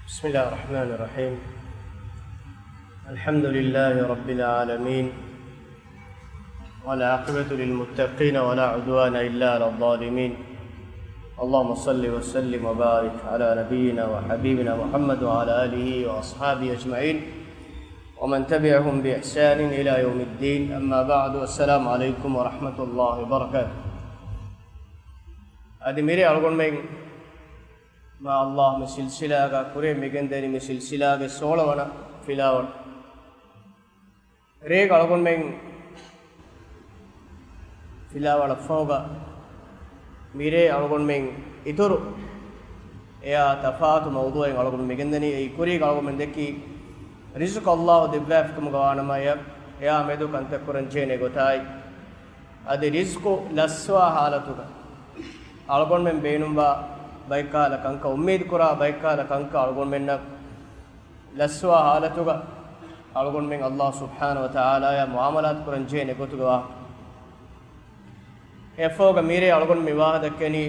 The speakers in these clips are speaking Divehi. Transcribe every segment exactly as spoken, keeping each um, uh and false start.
بسم الله الرحمن الرحيم. الحمد لله رب العالمين، والعاقبة للمتقين، ولا عدوان إلا على الظالمين. اللهم صل وسلم وبارك على نبينا وحبيبنا محمد وعلى آله وأصحابه أجمعين، ومن تبعهم بإحسان إلى يوم الدين. أما بعد، السلام عليكم ورحمة الله وبركاته. އަދި މިރޭ އަޅުގަނޑުމެން މާ ﷲ މި ސިލްސިލާގަ ކުރި މިގެންދަނީ މި ސިލްސިލާގެ ސޯޅަ ވަނަ ފިލާވަޅު. ރޭގަ އަޅުގަނޑުމެން ފިލާވަޅަށްފަހުގަ މިރޭ އަޅުގަނޑުމެން އިތުރު އެއާ ތަފާތު މައުޟޫޢެއް އަޅުގަނޑު މިގެންދަނީ. އެއީ ކުރީގަ އަޅުގަނޑުމެން ދެއްކީ ރިޒުޤު ﷲ ދެއްވާފިކަމުގަ ވާނަމަ، އެ-، އެއާ މެދު ކަންތައް ކުރަން ޖެހޭނެ ގޮތާއި، އަދި ރިޒްޤު ލަސްވާ ހާލަތުގަ އަޅުގަނޑުމެން ބޭނުންވާ ބައެއްކަހަލަ ކަންކަން، އުއްމީދު ކުރާ ބައެއްކަހަލަ ކަންކަން އަޅުގަނޑުމެންނަށް ލަސްވާ ހާލަތުގަ އަޅުގަނޑުމެން ﷲ ސުބްޙާނަހޫ ވަތަޢާލާއާ މުޢާމަލާތު ކުރަން ޖެހޭނެ ގޮތުގެ ވާހަކަ. އެއަށްފަހުގަ މިރޭ އަޅުގަނޑު މި ވާހަކަ ދެއްކެނީ،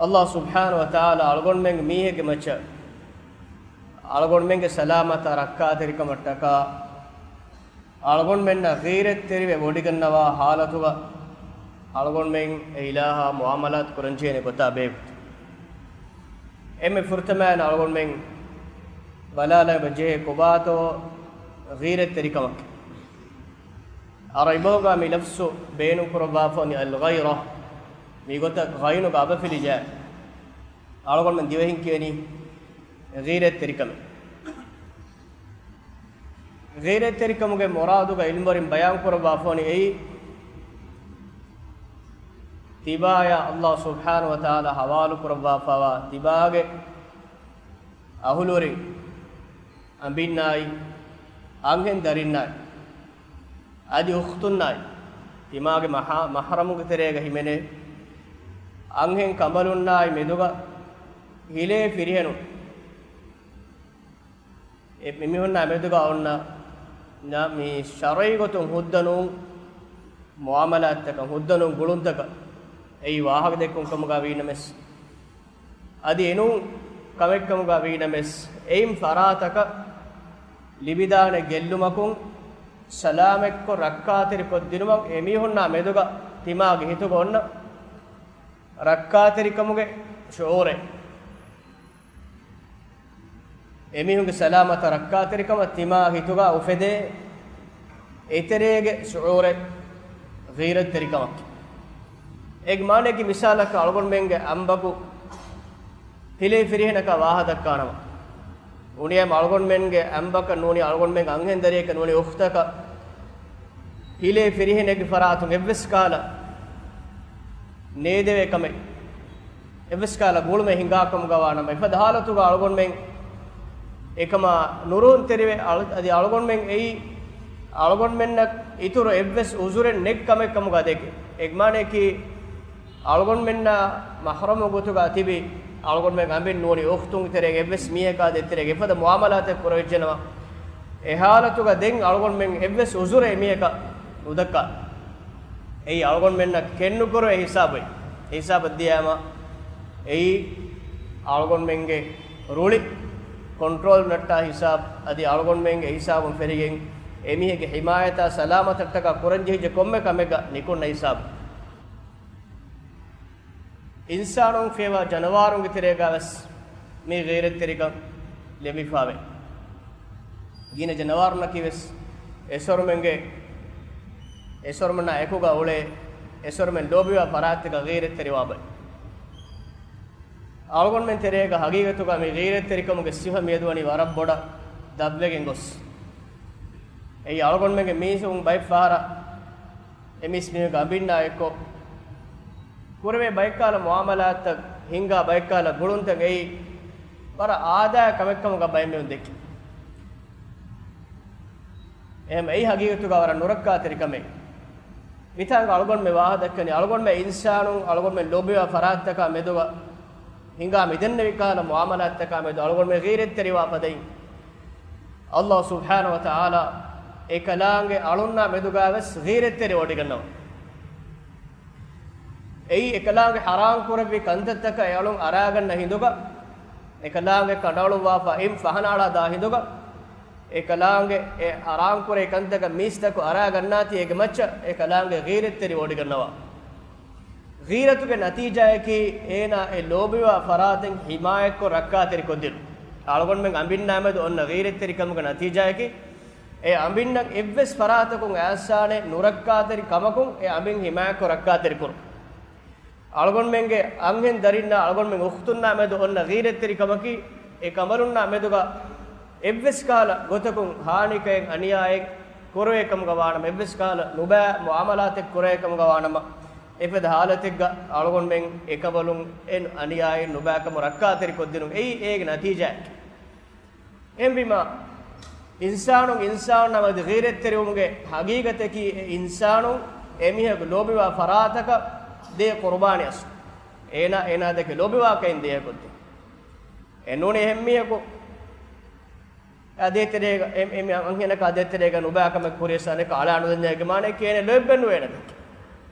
ﷲ ސުބްޙާނަހޫ ވަތަޢާލާ އަޅުގަނޑުމެންގެ މީހެއްގެ މައްޗަށް އަޅުގަނޑުމެންގެ ސަލާމަތާ ރައްކާތެރިކަމަށްޓަކާ، އަޅުގަނޑުމެންނަށް ޣީރަތްތެރިވެ ވޮޑިގަންނަވާ ހާލަތުގަ އަޅުގަނޑުމެން އެ އިލާހާ މުޢާމަލާތު ކުރަން ޖެހޭނެ ގޮތާ ބޭފުޅުން. އެންމެ ފުރަތަމައިން އަޅުގަނޑުމެން ބަލާލައިގަން ޖެހޭ ކޮބާތޯ ޣީރަތްތެރިކަމަކީ. ޢަރަބިބަހުގަ މި ލަފްޒު ބޭނުންކުރައްވާފަވަނީ އަލްޣައިރަ، މިގޮތަށް ޣައިނުގަ އަބަފިލި ޖާ. އަޅުގަނޑުމެން ދިވެހިން ކިޔަނީ ޣީރަތްތެރިކަމެއް. ޣީރަތްތެރިކަމުގެ މުރާދުގަ ޢިލްމުވެރިން ބަޔާންކުރައްވާފަވަނީ އެއީ، ތިބާޔާ ﷲ ސުބްޙާނަހޫ ވަތަޢާލާ ޙަވާލުކުރައްވާފައިވާ ތިބާގެ އަހުލުވެރިން، އަނބިންނާއި، އަންހެން ދަރިންނާއި، އަދި އުޚްތުންނާއި، ތިމާގެ މަޙާ-، މަޙްރަމުގެ ތެރޭގަ ހިމެނޭ އަންހެން ކަނބަލުންނާއި މެދުގަ ހިލޭ ފިރިހެނުން، އެ މި-، މީހުންނާ މެދުގަ އޮންނަ ނަ-، މި ޝަރުޢީ ގޮތުން ހުއްދަ ނޫން މުޢާމަލާތްތަކަށް، ހުއްދަ ނޫން ގުޅުންތަކަށް އެއީ ވާހަކަ ދެއްކުން ކަމުގަ ވީނަމަވެސް، އަދި އެނޫން ކަމެއްކަމުގަ ވީނަމަވެސް، އެއިން ފަރާތަކަށް ލިބިދާނެ ގެއްލުމަކުން ސަލާމަތްކޮށް ރައްކާތެރިކޮށްދިނުމަށް އެމީހުންނާ މެދުގަ ތިމާގެ ހިތުގަ އޮންނަ ރައްކާތެރިކަމުގެ ޝުޢޫރެއް. އެމީހުންގެ ސަލާމަތަށް ރައްކާތެރިކަމަށް ތިމާ ހިތުގަ އުފެދޭ އެތެރޭގެ ޝުޢޫރެއް ޣީރަތްތެރިކަމަކީ. އޭގެ މާނައަކީ މިސާލަކަށް އަޅުގަނޑުމެންގެ އަނބަކު ހިލޭ ފިރިހެނަކާ ވާހަކަ ދައްކާނަމަ، ނޫނީ އަޅުގަނޑުމެންގެ އަނބަކަށް ނޫނީ އަޅުގަނޑުމެންގެ އަންހެން ދަރިޔަކަށް ނޫނީ އުޚްތަކަށް ހިލޭ ފިރިހެނެއްގެ ފަރާތުން އެއްވެސް ކަހަލަ ނޭދެވޭ ކަމެއް، އެއްވެސް ކަހަލަ ގުޅުމެއް ހިނގާކަމުގަ ވާނަމަ، އެފަދަ ހާލަތުގަ އަޅުގަނޑުމެން އެކަމާ ނުރުހުންތެރިވެ، އަޅު-، އަދި އަޅުގަނޑުމެން އެއީ އަޅުގަނޑުމެންނަށް އިތުރު އެއްވެސް ޢުޛުރެއް ނެތް ކަމެއް ކަމުގަ ދެކެ. އޭގެ މާނައަކީ އަޅުގަނޑުމެންނާ މަޙްރަމު ގޮތުގަ ތިބި އަޅުގަނޑުމެން އަނބިން ނޫނީ އުޚްތުންގެ ތެރޭގަ އެއްވެސް މީހަކާ ދޭތެރޭގަ އެފަދަ މުޢާމަލާތެއް ކުރެވިއްޖެނަމަ، އެ ހާލަތުގަ ދެން އަޅުގަނޑުމެން އެއްވެސް ޢުޛުރެއް އެމީހަކަށް ނުދައްކާ. އެއީ އަޅުގަނޑުމެންނަށް ކެތްނުކުރެވޭ ހިސާބެއް. އެ ހިސާބަށް ދިޔާމަ އެއީ އަޅުގަނޑުމެންގެ ރުޅި ކޮންޓްރޯލް ނައްޓާ ހިސާބު، އަދި އަޅުގަނޑުމެންގެ ހިސާބުން ފެށިގެން އެމީހެއްގެ ޙިމާޔަތާ ސަލާމަތަށްޓަކާ ކުރަންޖެހިއްޖެ ކޮންމެ ކަމެއްގަ ނިކުންނަ ހިސާބު. އިންސާނުން ފިޔަވާ ޖަނަވާރުންގެ ތެރޭގަވެސް މި ޣީރަތްތެރިކަން ލެއްވިފަވޭ. ގިނަ ޖަނަވާރުންނަކީވެސް އެސޮރުމެންގެ، އެސޮރުމެންނާ އެކުގަ އުޅޭ، އެސޮރުމެން ލޯބިވާ ފަރާތްތަކަށް ޣީރަތްތެރިވާ ބައެއް. އަޅުގަނޑުމެން ތެރޭގަ ހަގީގަތުގަ މި ޣީރަތްތެރިކަމުގެ ސިފަ މިއަދުވަނީ ވަރަށް ބޮޑަށް ދަށްވެގެން ގޮސް. އެއީ އަޅުގަނޑުމެންގެ މީސުން ބައެއް ފަހަރަށް އެ މީސްމީހުންގެ އަނބިންނާ އެއްކޮށް ކުރެވޭ ބައެއްކަހަލަ މުޢާމަލާތްތައް، ހިންގާ ބައެއްކަހަލަ ގުޅުންތައް އެއީ ވަރަށް އާދައިގެ ކަމެއްކަމުގަ ބައެއް މީހުން ދެއްކި. އެހެން އެއީ ހަގީގަތުގަ ވަރަށް ނުރައްކާތެރި ކަމެއް. މިތާނގަ އަޅުގަނޑުމެން ވާހަކަ ދައްކަނީ އަޅުގަނޑުމެން އިންސާނުން އަޅުގަނޑުމެން ލޯބިވާ ފަރާތްތަކާ މެދުގަ ހިނގާ މިދެންނެވި ކަހަލަ މުޢާމަލާތްތަކާ މެދު އަޅުގަނޑުމެން ޣީރަތްތެރިވާ ފަދައިން، ﷲ ސުބްޙާނަހޫ ވަތަޢާލާ އެކަލާނގެ އަޅުންނާ މެދުގަވެސް ޣީރަތްތެރިވެވޮޑިގަންނަވާ. އެއީ އެކަލާނގެ ޙަރާމް ކުރެއްވި ކަންތައްތަކަށް އެ އަޅުން އަރާގަންނަ ހިނދުގަ، އެކަލާނގެ ކަނޑައަޅުއްވާފަ އިން ފަހަނައަޅާ ދާ ހިނދުގަ، އެކަލާނގެ އެ ހަރާންކުރޭ ކަންތަކަށް މީސްތަކު އަރާގަންނާތީ އޭގެ މައްޗަށް އެކަލާނގެ ޣީރަތްތެރި ވޮޑިގަންނަވާ. ޣީރަތުގެ ނަތީޖާއަކީ އޭނާ އެ ލޯބިވާ ފަރާތެއް ހިމާޔަތްކޮށް ރައްކާތެރިކޮށްދިނުން. އަޅުގަނޑުމެން އަނބިންނާ މެދު އޮންނަ ޣީރަތްތެރިކަމުގެ ނަތީޖާއަކީ، އެ އަނބިންނަށް އެއްވެސް ފަރާތަކުން އައިސްފާނެ ނުރައްކާތެރި ކަމަކުން އެ އަނބިން ހިމާޔަތްކޮށް ރައްކާތެރިކުރުން. އަޅުގަނޑުމެންގެ އަންހެން ދަރިންނާ އަޅުގަނޑުމެން އުޚްތުންނާ މެދު އޮންނަ ޣީރަތްތެރިކަމަކީ، އެ ކަނބަލުންނާ މެދުގަ އެއްވެސް ކަހަލަ ގޮތަކުން ހާނިކައެއް އަނިޔާއެއް ކުރެވޭ ކަމުގަ ވާނަމަ، އެއްވެސް ކަހަލަ ނުބައި މުއާމަލާތެއް ކުރެވޭ ކަމުގަ ވާނަމަ، އެފަދަ ހާލަތެއްގަ އަޅުގަނޑުމެން އެކަނބަލުން އެ އަނިޔާއެއް ނުބައިކަމު ރައްކާތެރިކޮށްދިނުން އެއީ އޭގެ ނަތީޖާއެއް. އެހެންވީމާ، އިންސާނުން އިންސާނާ މެދު ޣީރަތްތެރިވުމުގެ ހަގީގަތަކީ އެ އިންސާނުން އެމީހަކު ލޯބިވާ ފަރާތަކަށް ދޭ ޤުރުބާނީ އަސްލު. އޭނާ އޭނާ ދެކެ ލޯބިވާކައިން ދޭހަކޮށްދޭ. އެނޫނީ އެހެންމީހަކު އާ ދޭތެރޭގަ، އެ، އެ މި އަންހެނަކާ ދޭތެރޭގަ ނުބައިކަމެއް ކުރިޔަސް އަނެކާ އަޅާނުދެންޏާގެ މާނައަކީ އޭނަ ލޯތްބެއް ނުވޭނެ ދެކެ.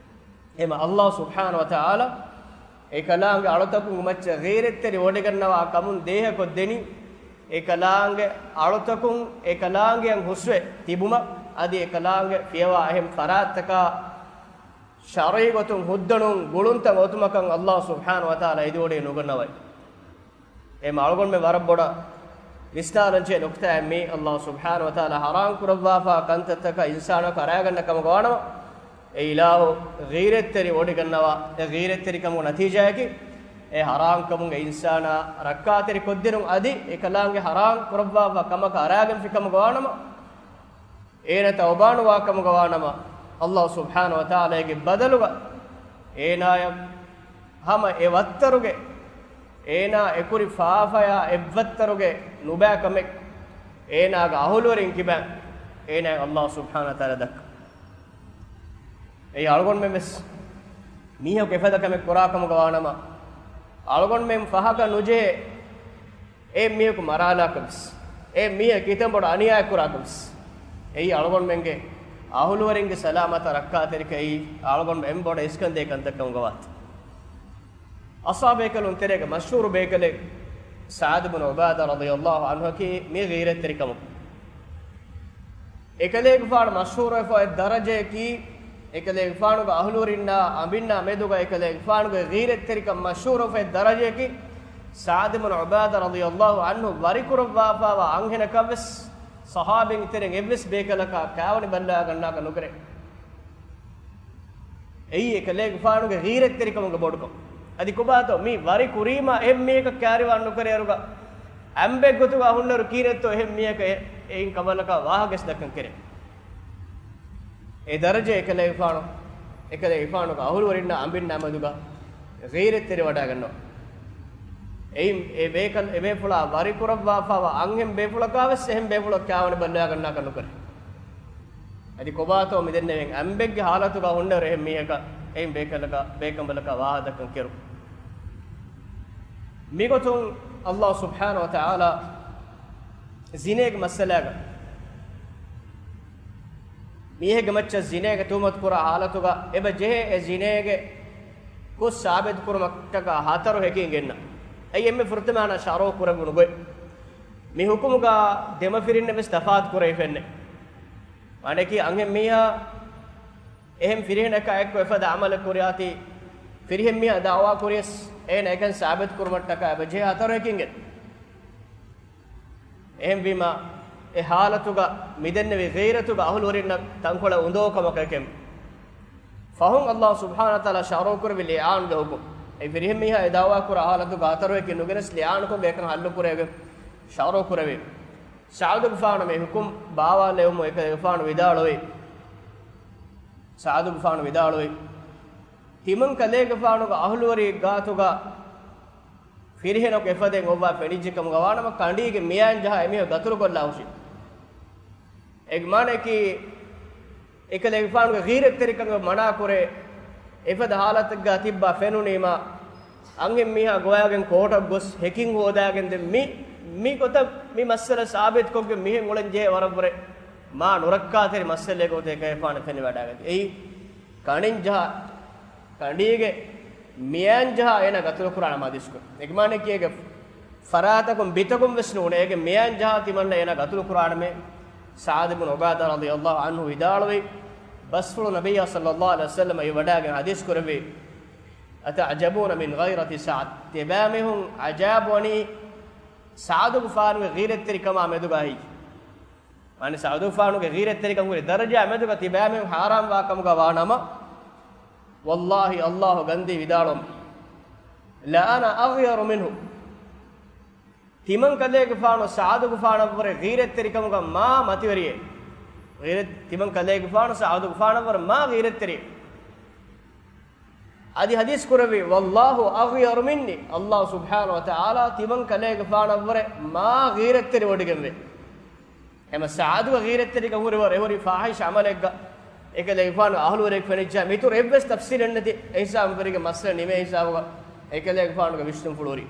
އެމަ ﷲ ސުބްޙާނަހު ވަތަޢާލާ އެކަލާނގެ އަޅުތަކުންގެ މައްޗަށް ޣީރަތްތެރި ވޮޑިގަންނަވާ ކަމުން ދޭހަކޮށްދެނީ، އެކަލާނގެ އަޅުތަކުން އެކަލާނގެއަށް ހުސްވެ ތިބުމަށް، އަދި އެކަލާނގެ ފިޔަވާ އެހެން ފަރާތްތަކާ ޝަރުޢީ ގޮތުން ހުއްދަނުން ގުޅުންތައް އޮތުމަކަށް ﷲ ސުބްޙާނަހު ވަތަޢާލާ އެދިވޮޑި ނުގަންނަވައި. އެ އަޅުގަނޑުމެން ވަރަށް ބޮޑަށް ވިސްނާލަންޖެހޭ ނުކުތާއެއް މީ. ﷲ ސުބްޙާނަހު ވަތަޢާލާ ޙަރާމް ކުރައްވާފާ ކަންތައްތަކަށް އިންސާނަކު އަރާގަންނަ ކަމުގަ ވާނަމަ، އެ އިލާހު ޣީރަތްތެރި ވޮޑިގަންނަވާ، އެ ޣީރަތްތެރިކަމުގެ ނަތީޖާއަކީ، އެ ޙަރާމްކަމުގެ އިންސާނާ ރައްކާތެރި ކޮށްދިނުން އަދި އެކަލާނގެ ޙަރާމް ކުރައްވާފާ ކަމަކަށް އަރާގެންފި ކަމުގަ ވާނަމަ، އޭނަ ތައުބާނުވާ ކަމުގަ ވާނަމަ، ﷲ ސުބްޙާނަހު ވަތަޢާލާގެ ބަދަލުގަ އޭނާޔަށް ހަމަ އެ ވައްތަރުގެ އޭނާ އެކުރި ފާފަޔާ އެއްވައްތަރުގެ ނުބައިކަމެއް އޭނާގެ އަހުލުވެރިން ކިބައިން އޭނާޔަށް ﷲ ސުބްޙާނަހު ވަތަޢާލާ ދައްކަ. އެއީ އަޅުގަނޑުމެން ވެސް މީހަކު އެފަދަ ކަމެއް ކުރާ ކަމުގަ ވާނަމަ، އަޅުގަނޑުމެން ފަހަކަށް ނުޖެހޭ އެ މީހަކު މަރާލާކަށް ވެސް، އެ މީހަކު ކިތަން ބޮޑު އަނިޔާއެއް ކުރާކަށް ވެސް. އެއީ އަޅުގަނޑުމެންގެ އަހުލުވެރިންގެ ސަލާމަތާ ރައްކާތެރިކަން އެއީ އަޅުގަނޑު އެން ބޮޑަށް އިސްކަންދޭ ކަންތައް ކަމުގަ ވާތީ. އަޞްޙާބު ބޭކަލުން ތެރޭގަ މަޝްހޫރު ބޭކަލެއް ސަޢްދު ބުނު ޢުބާދާ ރަޟިޔަﷲ ޢަންހުއަކީ މި ޣީރަތްތެރިކަމުގަ. އެކަލޭގެފާނު މަޝްހޫރުވެފަ އޮތް ދަރަޖަޔަކީ، އެކަލޭގެފާނުގެ އަހުލުވެރިންނާ އަނބިންނާ މެދުގަ އެކަލޭގެފާނުގެ ޣީރަތްތެރިކަން މަޝްހޫރުވެފަ އޮތް ދަރަޖަޔަކީ، ސަޢްދު ބުނު ޢުބާދާ ރަޟިޔަﷲ ޢަންހު ވަރިކުރައްވާފާވާ އަންހެނަކަށްވެސް ޞަޙާބީން ތެރެއިން އެއްވެސް ބޭކަލަކާ ކާވަނި ބައްލަވާގަންނާކަށް ނުކެރޭ. އެއީ އެކަލޭގެފާނުގެ ޣީރަތްތެރިކަމުގެ ބޮޑުކަމު. އަދި ކޮބާތޯ މި ވަރި ކުރީމާ އެހެން މީހަކަށް ކާރިވާން ނުކެރޭއިރުގަ، އަނބެއްގޮތުގަ ހުންނައިރު ކީރިތޯ އެހެން މީހަކަށް އެ، އެއިން ކަނބަލަކާ ވާހަކަ ދައްކަން ކެރޭ. އެ ދަރަޖަ އެކަލޭގެފާނު، އެކަލޭގެފާނުގެ އަހުލުވެރިންނާ އަނބިންނާ މެދުގަ ޣީރަތްތެރިވަޑައިގަންނަވާ. އެއިން އެ ބޭކަލް، އެ ބޭފުޅާ ވަރިކުރައްވާފާވާ އަންހެން ބޭފުޅަކާވެސް އެހެން ބޭފުޅަކު ކާވަނި ބައްލަވާގަންނާކަށް ނުކެރޭ. އަދި ކޮބާތޯ މިދެންނެވިން އަނބެއްގެ ހާލަތުގަ ހުންނައިރު އެހެން މީހަކަށް އެއިން ބޭކަލަކަށް ބޭކަނބަލަކަށް ވާހަކަ ދައްކަން ކެރު. މިގޮތުން ﷲ ސުބްޙާނަހު ވަތަޢާލާ ޒިނޭގެ މައްސަލާގަ މީހެއްގެ މައްޗަށް ޒިނޭގެ ތުހުމަތު ކުރާ ހާލަތުގަ އެބަ ޖެހޭ އެ ޒިނޭގެ ކުށް ސާބިތު ކުރުމަށްޓަކާ ހަތަރު ހެކިން ގެންނަ. އެއީ އެންމެ ފުރަތަމަ ޝަރުޢު ކުރެވުނު ގޮތް. މި ޙުކުމުގަ ދެމަފިރިންނަށް ވެސް ތަފާތު ކުރެވިފައެއް ނެތް. މާނައަކީ އަންހެން މީހާ އެހެން ފިރިހެނަކާ އެއްކޮށް އެފަދަ ޢަމަލެއް ކުރިއަތީ، ފިރިހެން މީހާ ދަޢުވާ ކުރިޔަސް އޭނަ އެކަން ސާބިތު ކުރުމަށްޓަކާ އެބަ ޖެހޭ ހަތަރު ހެކިން ގެން. އެހެންވީމާ، އެ ޙާލަތުގަ މިދެންނެވި ޣީރަތުގަ އަހުލުވެރިންނަށް ތަންކޮޅެއް އުނދޯ ކަމަކަށް އެކަން. ފަހުން ﷲ ސުބްޙާނަހު ވަތަޢާލާ ޝަރުޢު ކުރެއްވި ލިޢާނުގެ ޙުކުމް. އެ ފިރިހެން މީހާ އެ ދަޢުވާ ކުރާ ޙާލަތުގަ ހަތަރު ހެކި ނުގެނެސް ލިޢާނުކޮށްގެ އެކަން ޙައްލު ކުރެވި، ޝަރުޢު ކުރެވި. ސަޢުދުގެފާނު މި ޙުކުމް ބާވާލެވުމުން އެކަލޭގެފާނު ވިދާޅުވި، ސަޢުދުގެފާނު ވިދާޅުވި، ތިމަން ކަލޭގެފާނުގެ އަހުލުވެރި ގާތުގަ ފިރިހެނަކު އެފަދައިން އޮއްވާ ފެނިއްޖެ ކަމުގަ ވާނަމަ، ކަނޑީގެ މިޔާން ޖަހާ އެމީހުން ގަތުރުކޮށްލާ ހުށި. އޭގެ މާނައަކީ، އެކަލޭގެފާނުގެ ޣީރަތްތެރިކަމަށް މަނާކުރޭ، އެފަދަ ހާލަތެއްގަ ތިއްބާ ފެނުނީމާ، އަންހެން މީހާ ގޮވާގެން ކޯޓަށް ގޮސް ހެކިން ހޯދާގެން ދެން މި، މި ގޮތަށް މި މައްސަލަ ސާބިތުކޮށްގެން މިހެން އުޅެން ޖެހޭ ވަރަށްވުރެ މާ ނުރައްކާތެރި މައްސަލައެއް ގޮތެއް އެކަލޭގެފާނު ފެނިވަޑައިގަތީ. އެއީ ކަނޑިން ޖަހާ، ކަނޑީގެ މިޔާން ޖަހާ އޭނާ ގަތުރުކުރާނަމަ އަދިސްކޮށް. އޭގެ މާނައަކީ އޭގެ ފަރާތަކުން ބިތަކުން ވެސް ނޫނޭ. އޭގެ މިޔާން ޖަހާ ތިމަންނަ އޭނާ ގަތުލު ކުރާނަމޭ. ސަޢުދު ބިން ޢުބާދާ ރަޟިޔަﷲ ޢަންހު ވިދާޅުވި، ބަސްފުޅު ނަބިއްޔާ ޞައްލަﷲ ޢަލައިހި ވަސައްލަމަ އެ ވަޑާގެން ޙަދީޘް ކުރެއްވި، "أتعجبون من غيرة سعد؟" ތިބާމީހުން ޢަޖާބުވަނީ ސަޢުދުގެފާނުގެ ޣީރަތްތެރިކަމާ މެދުގައި. މާނަ ސަޢުދުގެފާނުގެ ޣީރަތްތެރިކަން ހުރި ދަރަޖާ މެދުގަ ތިބާމީހުން ހައިރާންވާ ކަމުގަ ވާނަމަ، ވައްލާހި، ﷲ ގަންދީ ވިދާޅުވަމު، "لأنا أغير منه." ތިމަން ކަލޭގެފާނު ސަޢުދުގެފާނަށްވުރެ ޣީރަތްތެރިކަމުގަ މާ މަތިވެރިއެއް. ޣީރަތް، ތިމަން ކަލޭގެފާނު ސަޢުދުގެފާނަށްވުރެ މާ ޣީރަތްތެރިއެއް. އަދި ޙަދީޘް ކުރެއްވި، "والله أغير مني." ﷲ ސުބްޙާނަހޫ ވަތަޢާލާ ތިމަން ކަލޭގެފާނަށްވުރެ މާ ޣީރަތްތެރިވޮޑިގެންވޭ. އެމަ ސަޢުދުގެ ޣީރަތްތެރިކަން ހުރިވަރު އެހުރީ ފާޙިޝް ޢަމަލެއްގަ، އެކަލޭގެފާނު އަހުލުވެރިޔަކު ފެނިއްޖާ މިތުރު އެއްވެސް ތަފްސީލެއް ނެތި އެހިސާބުން ވެރިގެ މައްސަލަ ނިމޭ ހިސާބުގަ އެކަލޭގެފާނުގެ ވިސްނުންފުޅު ހުރީ.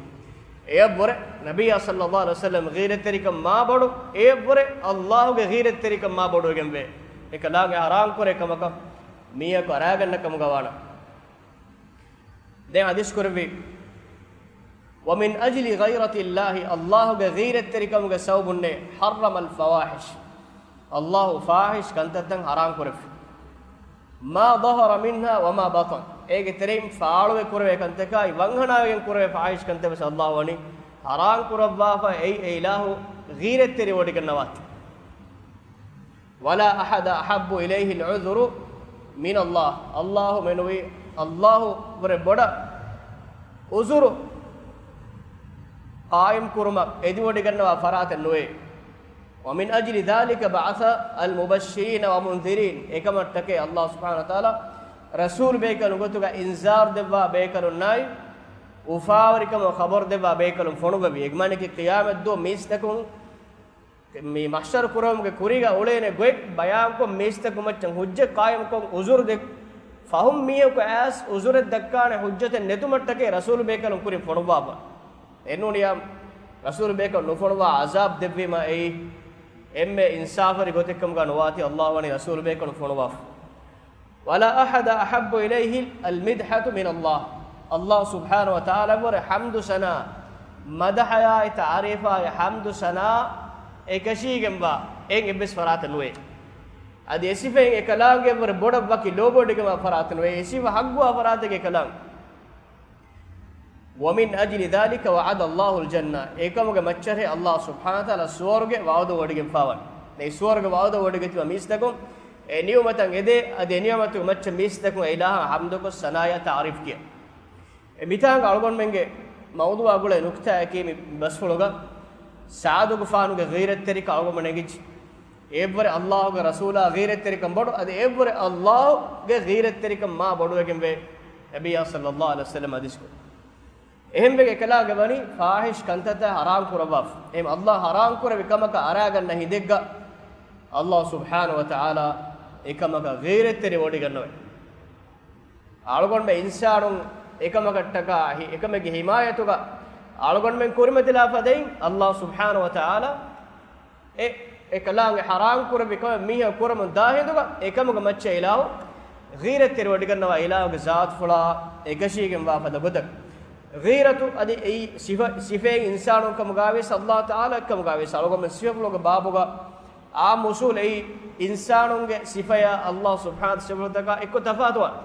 އެއަށްވުރެ ނަބިއްޔާ ޞައްލަﷲ ޢަލައިހި ވަސައްލަމް ޣީރަތްތެރިކަން މާ ބޮޑު، އެއަށްވުރެ ﷲ ގެ ޣީރަތްތެރިކަން މާ ބޮޑުވެގެންވޭ. އެކަލާނގެ ޙަރާން ކުރޭ ކަމަކަށް މީހަކު އަރާގަންނަ ކަމުގަ ވާނަ. ދެން ޙަދީޘް ކުރެއްވި، "ومن أجل غيرة الله." ﷲ ގެ ޣީރަތްތެރިކަމުގެ ސަބަބުންނޭ، "حرم الفواحش." ﷲ ފާޙިޝް ކަންތައްތައް ޙަރާން ކުރެއްވި. "ما ظهر منها وما بطن." އޭގެ ތެރެއިން ފާޅުވެ ކުރެވޭ ކަންތަކާއި ވަންހަނާވެގެން ކުރެވޭ ފާޙިޝް ކަންތައް ވެސް ﷲ ވަނީ ޙަރާން ކުރައްވާފަ، އެއީ އެ އިލާހު ޣީރަތްތެރިވޮޑިގަންނަވާތީ. "ولا أحد أحب إليه العذر من الله." ﷲ މެނުވީ، ﷲ ވުރެ ބޮޑަށް ޢުޛުރު ޤާއިމް ކުރުމަށް އެދިވޮޑިގަންނަވާ ފަރާތެއް ނުވޭ. "ومن أجل ذلك بعث المبشرين والمنذرين." އެކަމަށްޓަކައި ﷲ ސުބްޙާނަހޫ ވަތަޢާލާ ރަސޫލު ބޭކަލުން ގޮތުގަ އިންޒާރު ދެއްވާ ބޭކަލުންނާއި، އުފާވެރިކަމަށް ޚަބަރު ދެއްވާ ބޭކަލުން ފޮނުއްވެވި. އެގެ މާނައަކީ ޤިޔާމަތްދުވަހު މީސްތަކުން މި މަޙްޝަރު ކުރެވުމުގެ ކުރީގަ އުޅޭނެ ގޮތް ބަޔާންކޮށް، މީސްތަކު މައްޗަށް ޙުއްޖަތް ޤާއިމުކޮށް، ޢުޛުރު ދެ ފަހުން މީހަކު އައިސް ޢުޛުރެއް ދައްކާނެ ޙުއްޖަތެއް ނެތުމަށްޓަކައި ރަސޫލު ބޭކަލުން ކުރިން ފޮނުއްވާފަ. އެނޫނިޔާ ރަސޫލު ބޭކަލުން ނުފޮނުވާ ޢަޒާބް ދެއްވީމަ އެއީ އެންމެ އިންސާފުވެރި ގޮތެއްކަމުގަ ނުވާތީ، ﷲ ވަނީ ރަސޫލު ބޭކަލުން ފޮނުވާފަ. "ولا أحد أحب إليه المدحة من الله." ﷲ ސުބްޙާނަހޫ ވަތަޢާލާ ވުރެ ޙަމްދު ސަނާ، މަދަޙަޔާއި ތަޢުރީފާއި ޙަމްދު ސަނާ އެކަށީގެންވާ އެއް އެއްވެސް ފަރާތެއް ނުވޭ. އަދި އެ ސިފައިން އެކަލާނގެ ވުރެ ބޮޑަށް ވަކި ލޯބިވޮޑިގެންވާ ފަރާތެއް ނުވޭ. އެ ސިފަ ޙައްޤުވާ ފަރާތެއް އެކަލާނގެ. "ومن أجل ذلك وعد الله الجنة." އެކަމުގެ މައްޗަށް ﷲ ސުބްޙާނަހޫ ވަތަޢާލާ ސުވަރުގެ ވަޢުދު ވޮޑިގެންފާވަން. ދެން ސުވަރުގެ ވަޢުދު ވޮޑިގަތީމަ މީސްތަކުން އެ ނިޢުމަތަށް އެދޭ، އަދި އެ ނިޢުމަތުގެ މައްޗަށް މީސްތަކުން އެ އިލާހަށް ޙަމްދުކޮށް ސަނާޔާ ތަޢުރީފް ކިޔޭ. އެ މިތާނގަ އަޅުގަނޑުމެންގެ މައުޟޫޢާ ގުޅޭ ނުކްތާއަކީ މި ބަސްފުޅުގަ ސަޢުދުގެފާނުގެ ޣީރަތްތެރިކަން އަޅުގަނޑުމެން ނެގިއްޖެ. އެއަށްވުރެ ﷲ ގެ ރަސޫލާ ޣީރަތްތެރިކަން ބޮޑު، އަދި އެއަށްވުރެ ﷲ ގެ ޣީރަތްތެރިކަން މާ ބޮޑުވެގެންވޭ، ނަބިއްޔާ ޞައްލަﷲ ޢަލައިހި ވަސައްލަމަ ޙަދީޘްކޮށް. އެހެންވެގެން އެކަލާނގެ ވަނީ ފާޙިޝް ކަންތައްތައް ޙަރާމް ކުރައްވާފަ. އެހެން ﷲ ޙަރާމް ކުރެއްވި ކަމަކަށް އަރާގަންނަ ހިނދެއްގަ ﷲ ސުބްޙާނަހޫ ވަތަޢާލާ އެކަމަކަށް ޣީރަތްތެރިވޮޑިގަންނަވައި. އަޅުގަނޑުމެން އިންސާނުން އެކަމަކަށްޓަކާ ހި-، އެކަމެއްގެ ޙިމާޔަތުގަ އަޅުގަނޑުމެން ކުރިމަތިލާ ފަދައިން ﷲ ސުބްޙާނަހޫ ވަތަޢާލާ އެ، އެކަލާނގެ ޙަރާމް ކުރެއްވި ކަމެއް މީހަކު ކުރަމުން ދާ ހިނދުގަ އެކަމުގެ މައްޗަށް އިލާހު ޣީރަތްތެރިވޮޑިގަންނަވާ އިލާހުގެ ޒާތުފުޅާ އެކަށީގެންވާ ފަދަ ގޮތަށް. ޣީރަތު އަދި އެއީ ސިފަ، ސިފައެއް އިންސާނުން ކަމުގައިވިޔަސް ﷲ ތަޢާލާ އެއްކަމުގައިވިޔަސް އަޅުގަނޑުމެން ސިފަފުޅުގެ ބާބުގަ އާއްމު އުޞޫލު އެއީ އިންސާނުންގެ ސިފަޔާ ﷲ ސުބްޙާނަހޫ ސިފަފުޅުތަކާ އެއްކޮށް ތަފާތުވާނެ.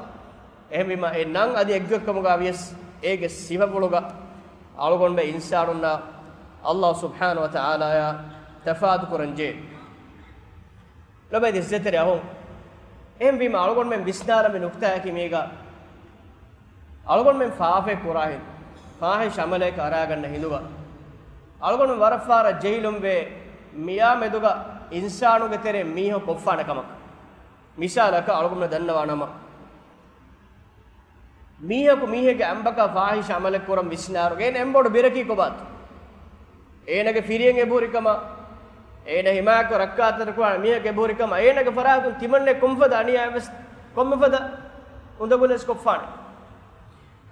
އެހެންވީމަ އެ ނަން އަދި އެއްގޮތްކަމުގައިވިޔަސް އޭގެ ސިފަފުޅުގަ އަޅުގަނޑުމެން އިންސާނުންނާ ﷲ ސުބްޙާނަހޫ ވަތަޢާލާޔާ ތަފާތުކުރަންޖެހޭ. ލޮބުވެތި އިއްޒަތްތެރި އަޚުން، އެހެންވީމަ އަޅުގަނޑުމެން ވިސްނާލަން މި ނުކްތާއަކީ މީގަ އަޅުގަނޑުމެން ފާފައެއް ކުރާ ހިނދު، ފާޙިޝް ޢަމަލެއް އަރާގަންނަ ހިނދުގަ އަޅުގަނޑު ވަރަށް ފަހަރަށް ޖެހިލުންވޭ، މިއާ މެދުގަ އިންސާނުގެ ތެރޭ މީހަކު ކޮށްފާނެ ކަމަކަށް. މިސާލަކަށް އަޅުގަނޑު ދަންނަވާނަމަ، މީހަކު މީހެއްގެ އަނބަކާ ފާޙިޝް ޢަމަލެއް ކުރަން ވިސްނާރުގަ އޭނަ އެނބޮޑު ބިރަކީ ކޮބާތޯ؟ އޭނަގެ ފިރިއެއް އެބަހުރި ކަމަށް، އޭނަ ހިމާޔަތްކޮށް ރައްކާތެރި ކުރާނެ މީހަކު އެބަހުރި ކަމަށް، އޭނަގެ ފަރާތުން ތިމަންނެ ކޮންފަދަ އަނިޔާވެސް، ކޮންމެފަދަ އުނދަގުލެސް ކޮށްފާނެ.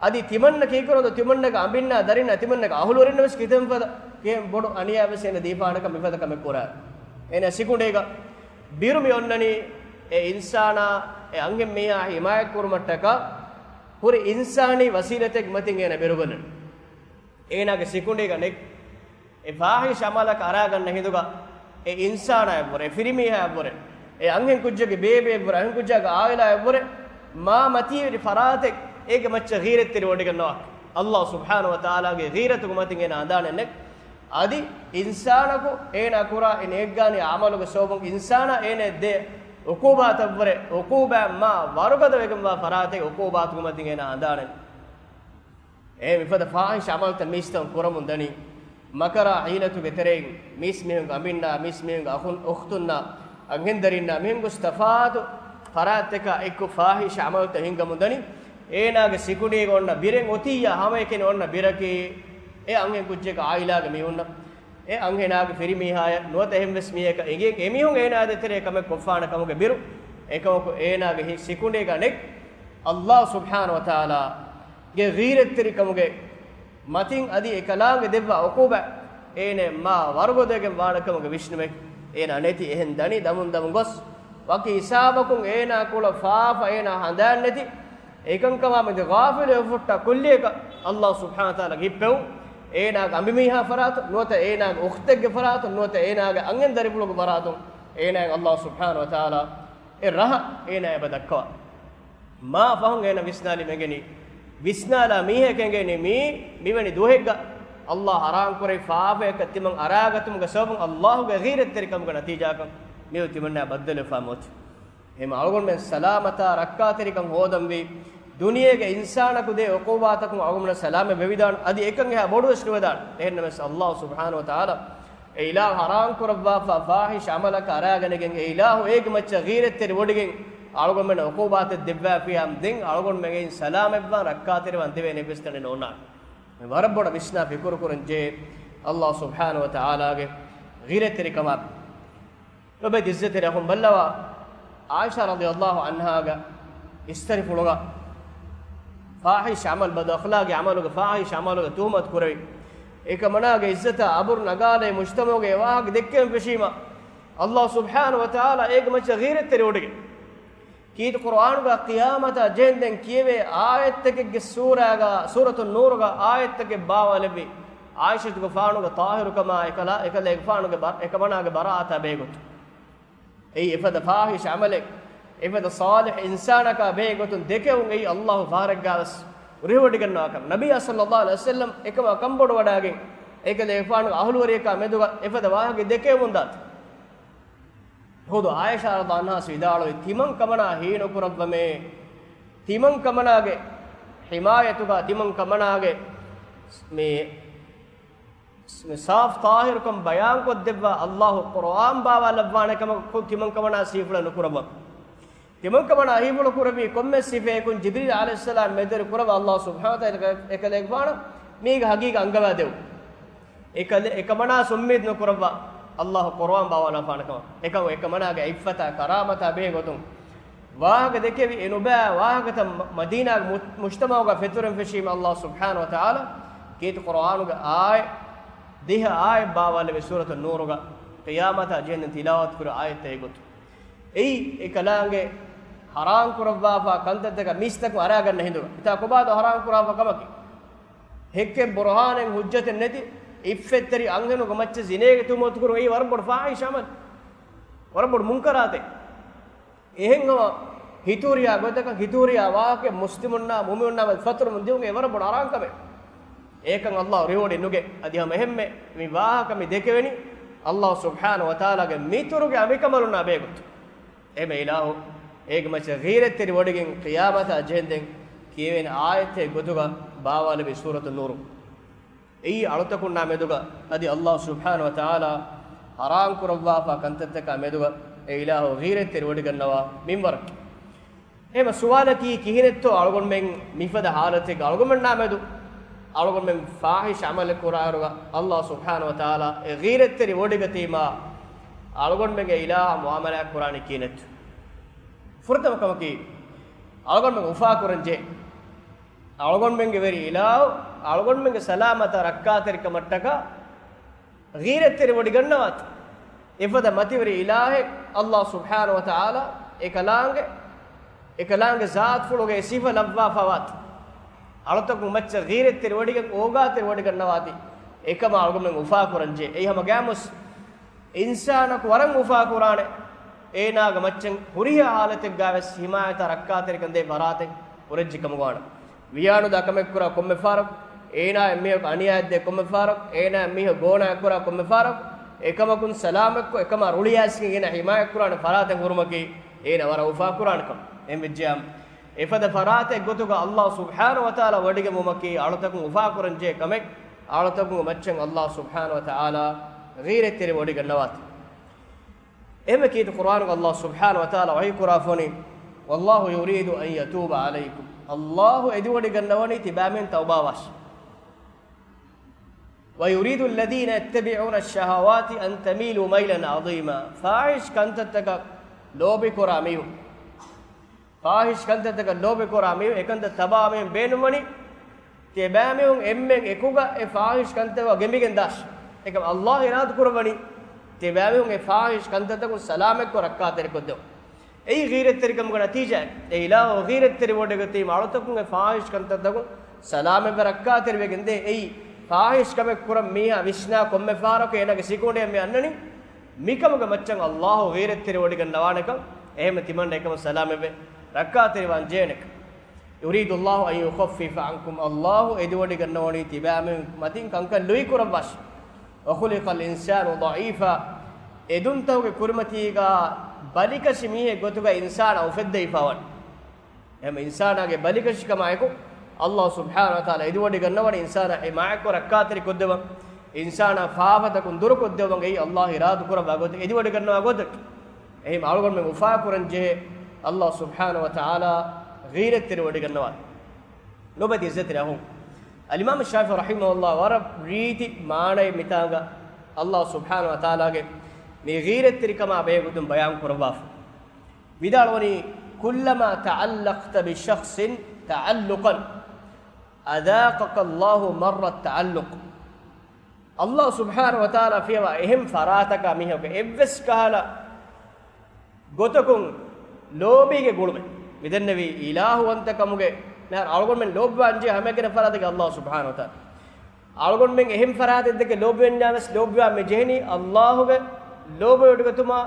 އަދި ތިމަންނަ ކީކުރަންތޯ؟ ތިމަންނަގެ އަނބިންނާ ދަރިންނާ ތިމަންނަގެ އަހުލުވެރިންނަށް ވެސް ކިތަންފަދަ ކިހެން ބޮޑު އަނިޔާވެސް އޭނަ ދީފާނެކަން މިފަދަ ކަމެއް ކުރާ. އޭނަ ސިކުނޑީގަ ބިރު މި އޮންނަނީ އެ އިންސާނާ އެ އަންހެން މީހާ ހިމާޔަތްކުރުމަށްޓަކާ ހުރި އިންސާނީ ވަސީލަތެއްގެ މަތިން އޭނަ ބިރުގަންނަނީ. އޭނާގެ ސިކުނޑީގަ ނެތް އެ ފާހިޝް ޢަމަލަކަށް އަރާގަންނަ ހިނދުގަ އެ އިންސާނާ އެއްވުރެ، އެ ފިރިމީހާ އެއްވުރެ، އެ އަންހެން ކުއްޖެއްގެ ބޭބެ އެއްވުރެ، އަންހެން ކުއްޖާގެ ޢާއިލާ އެއްވުރެ، މާ މަތީވެރި ފަރާތެއް އޭގެ މައްޗަށް ޣީރަތްތެރިވޮޑިގަންނަވާ. ﷲ ސުބްޙާނަހު ވަތަޢާލާގެ ޣީރަތުގެ މަތިން އޭނާ އަނދާނެއް ނެތް. އަދި އިންސާނަކު އޭނާ ކުރާ އެ ނޭއްގާނީ ޢަމަލުގެ ސަބަބުން އިންސާނާ އޭނާ ދޭ ޢުޤޫބާތަށްވުރެ، ޢުޤޫބާތް މާ ވަރުގަދަވެގެންވާ ފަރާތެއް ޢުޤޫބާތުގެ މަތިން އޭނާ އަނދާނެއް. އެ މިފަދަ ފާހިޝް ޢަމަލުތައް މީސްތަކުން ކުރަމުން ދަނީ، މަކަރާ ޙީލަތުގެ ތެރެއިން މީސްމީހުންގެ އަނބިންނާ، މީސްމީހުންގެ އަޚުން، އުޚްތުންނާ، އަންހެންދަރިންނާ މިހެން ގޮސް ތަފާތު ފަރާތްތަކާ އެއްކޮށް ފާހިޝް ޢަމަލުތައް ހިންގަމުން ދަނީ. އޭނާގެ ސިކުނޑީގަ އޮންނަ ބިރެއް އޮތިއްޔާ ހަމައެކަނި އޮންނަ ބިރަކީ އެ އަންހެން ކުއްޖެއްގެ ޢާއިލާގެ މީހުންނަށް، އެ އަންހެނާގެ ފިރިމީހާޔަށް ނުވަތަ އެހެންވެސް މީހަކަށް އެނގޭ އެމީހުން އޭނާ ދޭތެރޭ ކަމެއް ކޮށްފާނެ ކަމުގެ ބިރު. އެކަމަކު އޭނާގެ ހި-، ސިކުނޑީގަ ނެތް. ﷲ ސުބްޙާނަހު ވަތަޢާލާގެ ޣީރަތްތެރިކަމުގެ މަތިން އަދި އެކަލާނގެ ދެއްވާ ޢުޤޫބާތް އޭނަ މާ ވަރުގަދަވެގެން ވާނެ ކަމުގެ ވިސްނުމެއް އޭނާ ނެތި. އެހެން ދަނީ ދަމުން ދަމުން ގޮސް، ވަކި ހިސާބަކުން އޭނާ ކުޅަ ފާފަ އޭނާ ހަނދާން ނެތި. އެކަންކަމާ މެދު ޣާފިލުވެފަ ހުއްޓާ ކުއްލިއަކަށް ﷲ ސުބްޙާނަހު ވަތަޢާލާގެ ހިއްޕެވުން، އޭނާގެ އަނބިމީހާ ފަރާތުން ނުވަތަ އޭނާގެ އުޚްތެއްގެ ފަރާތުން ނުވަތަ އޭނާގެ އަންހެން ދަރިފުޅުގެ ފަރާތުން އޭނާއަށް ﷲ ސުބްޙާނަހު ވަތަޢާލާ އެ ރަހަ އޭނާ އެބަ ދައްކަވާ. މާ ފަހުން އޭނަ ވިސްނާލީމަ އެނގެނީ، ވިސްނާލާ މީހަކަށް އެނގެނީ މީ މިވެނި ދުވަހެއްގަ ﷲ ޙަރާމް ކުރެއްވި ފާފައަކަށް ތިމަން އަރާގަތުމުގެ ސަބަބުން ﷲ ގެ ޣީރަތްތެރިކަމުގެ ނަތީޖާކަށް މިއޮތީ ތިމަންނާ ބައްދަލުވެފާ މިއޮތީ. އެހެން އަޅުގަނޑުމެން ސަލާމަތާ ރައްކާތެރިކަން ހޯދަންވީ، ދުނިޔޭގެ އިންސާނަކު ދޭ ޢުޤޫބާތަކުން އަޅުގަނޑު ސަލާމަތް ވެވިދާނެ، އަދި އެކަން އެހާ ބޮޑުވެސް ނުވެދާނެ. އެހެންނަމަވެސް ﷲ ސުބްޙާނަހު ވަތަޢާލާ އެ އިލާހު ޙަރާމް ކުރައްވާފާ ފާޙިޝް ޢަމަލަކަށް އަރާގަނެގެން އެ އިލާހު އޭގެ މައްޗަށް ޣީރަތްތެރިވޮޑިގެން އަޅުގަނޑުމެންނަށް ޢުޤޫބާތެއް ދެއްވާފިއްޔާ ދެން އަޅުގަނޑުމެން އެއިން ސަލާމަތްވާން ރައްކާތެރިވާން ދެވޭނެ އެއްވެސް ތަނެއް ނޯންނާނެ. މި ވަރަށް ބޮޑަށް ވިސްނާ ފިކުރު ކުރަން ޖެހޭ ﷲ ސުބްޙާނަހު ވަތަޢާލާގެ ޣީރަތްތެރިކަމާ. ލޮބެތި ޢިއްޒަތްތެރި އަޚުން ބައްލަވާ، ޢާއިޝާ ރަޟިޔަﷲ ޢަންހާގެ އިސްތަށިފުޅުގަ ފާޙިޝް ޢަމަލު، ބަދު އަޚްލާޤީ ޢަމަލުގެ ފާޙިޝް ޢަމަލުގެ ތުހުމަތު ކުރެވި، އެކަމަނާގެ ޢިއްޒަތާ އަބުރު ނަގާލައި މުޖްތަމަޢުގައި ވާހަކަ ދެއްކެވެން ފެށީމަ، ﷲ ސުބްޙާނަހު ވަތަޢާލާ އޭގެ މައްޗަށް ޣީރަތްތެރިވޮޑިގެން. ކީރިތި ޤުރުއާނުގަ ޤިޔާމަތާ ޖެހެންދެން ކިޔެވޭ އާޔަތްތަކެއްގެ ސޫރާގަ، ސޫރަތުއް ނޫރުގަ އާޔަތްތަކެއް ބާވާލެއްވި، ޢާއިޝަތުގެފާނުގެ ޠާހިރުކަމާ އެކަލާ، އެކަލޭގެފާނުގެ ބަ-، އެކަމަނާގެ ބަރާޢަތާ ބެހޭގޮތުން. އެއީ އެފަދަ ފާޙިޝް ޢަމަލެއް، އެފަދަ ޞާލިޙް އިންސާނަކާ ބެހޭގޮތުން ދެކެވުން އެއީ ﷲ ފަހަރެއްގާވެސް ރިހިވޮޑިގަންނަވާ ކަމެއް. ނަބިއްޔާ ޞައްލަﷲ ޢަލައިހި ވަސައްލަމް އެކަމާ ކަންބޮޑުވަޑައިގެން، އެކަލޭގެފާނުގެ އަހުލުވެރިޔަކާ މެދުގަ އެފަދަ ވާހަކަ ދެކެވެމުންދާތީ. ހުދު ޢާއިޝާ ރަޟިޔަﷲ ޢަންހާ ވިދާޅުވި، ތިމަން ކަމަނާ ހީނުކުރައްވަމޭ، ތިމަން ކަމަނާގެ ޙިމާޔަތުގަ، ތިމަން ކަމަނާގެ މި، މި ސާފު ޠާހިރުކަން ބަޔާންކޮށްދެއްވާ ﷲ ޤުރުއާން ބާވާލައްވާނެ ކަމަކު ތިމަން ކަމަނާ ސީފުޅެއް ނުކުރައްވަމޭ. ތިމަން ކަމަނާ ހީފުޅު ކުރެއްވީ ކޮންމެ ސިފައަކުން؟ ޖިބްރީލް ޢަލައިހިއްސަލާމް މެދުވެރި ކުރައްވާ ﷲ ސުބްޙާނަހު ވަތަޢާލާ އެކަލޭގެފާނަށް މީގެ ޙަޤީޤަތް އަންގަވާދެއްވުން. އެކަލެ-، އެކަމަނާ އުއްމީދު ނުކުރައްވާ ﷲ ޤުރުއާން ބާވާލާފާނެ ކަމަށް. އެކަމަކު އެކަމަނާގެ ޢިއްފަތާ، ކަރާމަތާ ބެހޭ ގޮތުން ވާހަކަ ދެކެވި އެ ނުބައި ވާހަކަތައް މަ-، މަދީނާގެ މު-، މުޖްތަމަޢުގަ ފެތުރެން ފެށީމަ، ﷲ ސުބްޙާނަހު ވަތަޢާލާ ކީރިތި ޤުރުއާނުގެ އާޔަތް ދިހަ އާޔަތް ބާވާލެއްވި ސޫރަތުއް ނޫރުގަ ޤިޔާމަތާ ޖެހެންދެން ތިލާވަތު ކުރި އާޔަތްތައް އެގޮތުން. އެއީ އެކަލާނގެ ޙަރާމް ކުރައްވާފާ ކަންތައްތަކަށް މީސްތަކުން އަރާގަންނަ ހިނދުގަ. އެތާ ކޮބާތޯ ޙަރާމް ކުރާފާ ކަމަކީ؟ ހެއްކެއް ބުރުހާނެއް ޙުއްޖަތެއް ނެތި އިއްފަތްތެރި އަންހެނުންގެ މައްޗަށް ޒިނޭގެ ތުހުމަތު ކުރުން އެއީ ވަރަށް ބޮޑު ފާޙިޝް ޢަމަލެއް. ވަރަށް ބޮޑު މުންކަރާތެއް. އެހެން ހަމަ ހިތުރިޔާ ގޮތަކަށް ހިތުރިޔާ ވާހަކައެއް މުސްލިމުންނާ މުއުމިނުންނާ މެދު ފެތުރުމުން ދިއުން އެ ވަރަށް ބޮޑު ޙަރާމް ކަމެއް. އެކަން ﷲ ރިވޮޑި ނުގެ. އަދި ހަމަ އެހެންމެ މި ވާހަކަ މި ދެކެވެނީ ﷲ ސުބްޙާނަހު ވަތަޢާލާގެ މިތުރުގެ އަނބިކަނބަލުންނާ ބެހޭގޮތުން. އެހެންމެ އިލާހު އޭގެ މައްޗަށް ޣީރަތްތެރި ވޮޑިގެން ޤިޔާމަތާ ޖެހެންދެން ކިޔެވޭނެ އާޔަތެއް ގޮތުގަ ބާވާލެވި ސޫރަތު ނޫރު. އެއީ އަޅުތަކުންނާ މެދުގަ އަދި ﷲ ސުބްޙާނަހު ވަތަޢާލާ ޙަރާމް ކުރައްވާފާ ކަންތައްތަކާ މެދުގަ އެ އިލާހު ޣީރަތްތެރި ވޮޑިގަންނަވާ މިންވަރަކީ. އެހެންމެ ސުވާލަކީ ކިހިނެއްތޯ އަޅުގަނޑުމެން މިފަދަ ޙާލަތެއްގަ އަޅުގަނޑުމެންނާ މެދު އަޅުގަނޑުމެން ފާޙިޝް ޢަމަލެއް ކުރާއިރުގަ ﷲ ސުބްޙާނަހު ވަތަޢާލާ އެ ޣީރަތްތެރި ވޮޑިގަތީމާ އަޅުގަނޑުމެންގެ އިލާހާ މުޢާމަލާތް ކުރާނީ ކިހިނެއްތޯ؟ ފުރަތަމަ ކަމަކީ އަޅުގަނޑުމެން އުފާކުރަން ޖެހޭ. އަޅުގަނޑުމެންގެ ވެރި އިލާހު އަޅުގަނޑުމެންގެ ސަލާމަތާ ރައްކާތެރިކަމަށްޓަކާ ޣީރަތްތެރި ވޮޑިގަންނަވާތި. އެފަދަ މަތިވެރި އިލާހެއް ﷲ ސުބްޙާނަހު ވަތަޢާލާ އެކަލާނގެ، އެކަލާނގެ ޒާތުފުޅުގެ ސިފަ ލައްވާފަވާތި. އަޅުތަކުން މައްޗަށް ޣީރަތްތެރި ވޮޑިގެން އޯގާތެރި ވޮޑިގަންނަވާތި. އެކަމާ އަޅުގަނޑުމެން އުފާކުރަންޖެހޭ. އެއީ ހަމަ ގާމުސް އިންސާނަކު ވަރަށް އުފާކުރާނެ. އޭނާގެ މައްޗަށް ހުރިހާ ހާލަތެއްގަވެސް ހިމާޔަތާ ރައްކާތެރިކަން ދޭ ފަރާތެއް ހުރެއްޖެ ކަމުގަވާނެ. ވިޔާނުދާ ކަމެއްކުރާ ކޮންމެ ފަހަރަކު، އޭނާއަށް މީހަކު އަނިޔާއެއްދޭ ކޮންމެ ފަހަރަކު، އޭނާއަށް މީހަކު ގޯނާއެއްކުރާ ކޮންމެ ފަހަރަކު، އެކަމަކުން ސަލާމަތްކޮށް، އެކަމާ ރުޅިއައިސްގެން އޭނާ ހިމާޔަތްކުރާނެ ފަރާތެއް ހުރުމަކީ އޭނާ ވަރަށް އުފާކުރާނެ ކަމެއް. އެހެންވެއްޖެއްޔާ، އެފަދަ ފަރާތެއް ގޮތުގަ އައްލާހު ސުބްޙާނަހު ވަތަޢާލާ ވޮޑިގެންވުމަކީ އަޅުތަކުން އުފާކުރަންޖެހޭ ކަމެއް، އަޅުތަކުންގެ މައްޗަށް އައްލާހު ސުބްޙާނަހު ވަތަޢާލާ ޣީރަތްތެރިވޮޑިގަންނަވާތީ. އެހެންވެ ކީރިތި ޤުރްއާނުގަ އައްލާހު ސުބްޙާނަހު ވަތަޢާލާ ވަޙީކުރާފަވަނީ، "والله يريد أن يتوب عليكم." އައްލާހު އެދިވޮޑިގަންނަވަނީ ތިބާމީހުން ތައުބާވާށި. "ويريد الذين يتبعون الشهوات أن تميلوا ميلا عظيما." ފާޙިޝް ކަންތައްތަކަށް ލޯބިކުރާ މީހުން، ފާޙިޝް ކަންތައްތަކަށް ލޯބިކުރާ މީހުން، އެކަންތައް ތަބާ މީހުން ބޭނުންވަނީ، ތިބާމީހުން އެންމެން އެކުގަ އެ ފާޙިޝް ކަންތައް ގެނބިގެން ދާށި. އެކަމަށް އައްލާހު އިރާދަކުރައްވަނީ، ތިބާމީހުން އެ ފާޙިޝް ކަންތައްތަކުން ސަލާމަތްކޮށް ރައްކާތެރިކޮށްދެވުން. އެއީ ޣީރަތްތެރިކަމުގެ ނަތީޖާއެއް. އެ އިލާހު ޣީރަތްތެރިވޮޑިގަތީމަ އަޅުތަކުން އެ ފާޙިޝް ކަންތައްތަކުން ސަލާމަތްވެ ރައްކާތެރިވެގެންދޭ. އެއީ ފާޙިޝް ކަމެއް ކުރަން މީހާ ވިސްނާ ކޮންމެ ފަހަރަކު އޭނާގެ ސިކުނޑިއެއް މި އަންނަނީ. މިކަމުގެ މައްޗަށް އައްލާހު ޣީރަތްތެރިވޮޑިގަންނަވާނެކަން، އެހެންވެ ތިމަންނަ އެކަމަށް ސަލާމަތްވެ ރައްކާތެރިވާން ޖެހޭނެކަން. يريد الله أن يخفف عنكم، އައްލާހު އެދިވޮޑިގަންނަވަނީ ތިބާމީހުން މަތިން ކަންކަން ލުއިކުރައްވާށި. وخلق الإنسان ضعيفا، އެދުންތަކުގެ ކުރިމަތީގަ ބަލިކަށި މީހެއް ގޮތުގަ އިންސާނާ އުފެއްދެވިފަވަން. އެހެން އިންސާނާގެ ބަލިކަށިކަމާއެކު، އައްލާހު ސުބްޙާނަހު ވަތަޢާލާ އެދިވޮޑިގަންނަވަނީ އިންސާނާ ހިމާޔަތްކޮށް ރައްކާތެރިކޮށްދެވަން، އިންސާނާ ފާފަތަކުން ދުރުކޮށްދެވަން. އެއީ އައްލާހު އިރާދަކުރައްވާ ގޮތެއް، އެދިވޮޑިގަންނަވާ ގޮތަކީ. އެހެން އަޅުގަނޑުމެން އުފާކުރަން ޖެހޭ، އައްލާހު ސުބްޙާނަހު ވަތަޢާލާ ޣީރަތްތެރިވޮޑިގަންނަވާ. ނުބަތި އިއްޒަތްތެރި އަޚުން. އަލްއިމާމު ޝާފިޢީ ރަޙިމަހުﷲ ވަރަށް ރީތި މާނައެއް މިތާނގަ އައްލާހު ސުބްޙާނަހު ވަތަޢާލާގެ މި ޣީރަތްތެރިކަމާ ބެހޭގޮތުން ބަޔާން ކުރައްވާފަ. ވިދާޅުވަނީ، كلما تعلقت بشخص تعلقا أذاقك الله مر التعلق. އައްލާހު ސުބްޙާނަހު ވަތަޢާލާ ފިޔަވާ އެހެން ފަރާތަކާ މީހަކު އެއްވެސް ކަހަލަ ގޮތަކުން ލޯބީގެ ގުޅުމެއް. މިދެންނެވީ އިލާހުވަންތަކަމުގެ މިހާރު އަޅުގަނޑުމެން ލޯބިވާންޖެހޭ ހަމައެކަނި ފަރާތަކީ އައްލާހު ސުބްޙާނަހު ވަތަޢާލާ. އަޅުގަނޑުމެން އެހެން ފަރާތެއްދެކެ ލޯބިވެންޏާވެސް ލޯބިވާ މި ޖެހެނީ އައްލާހުގެ ލޯބިވެޑިގަތުމާ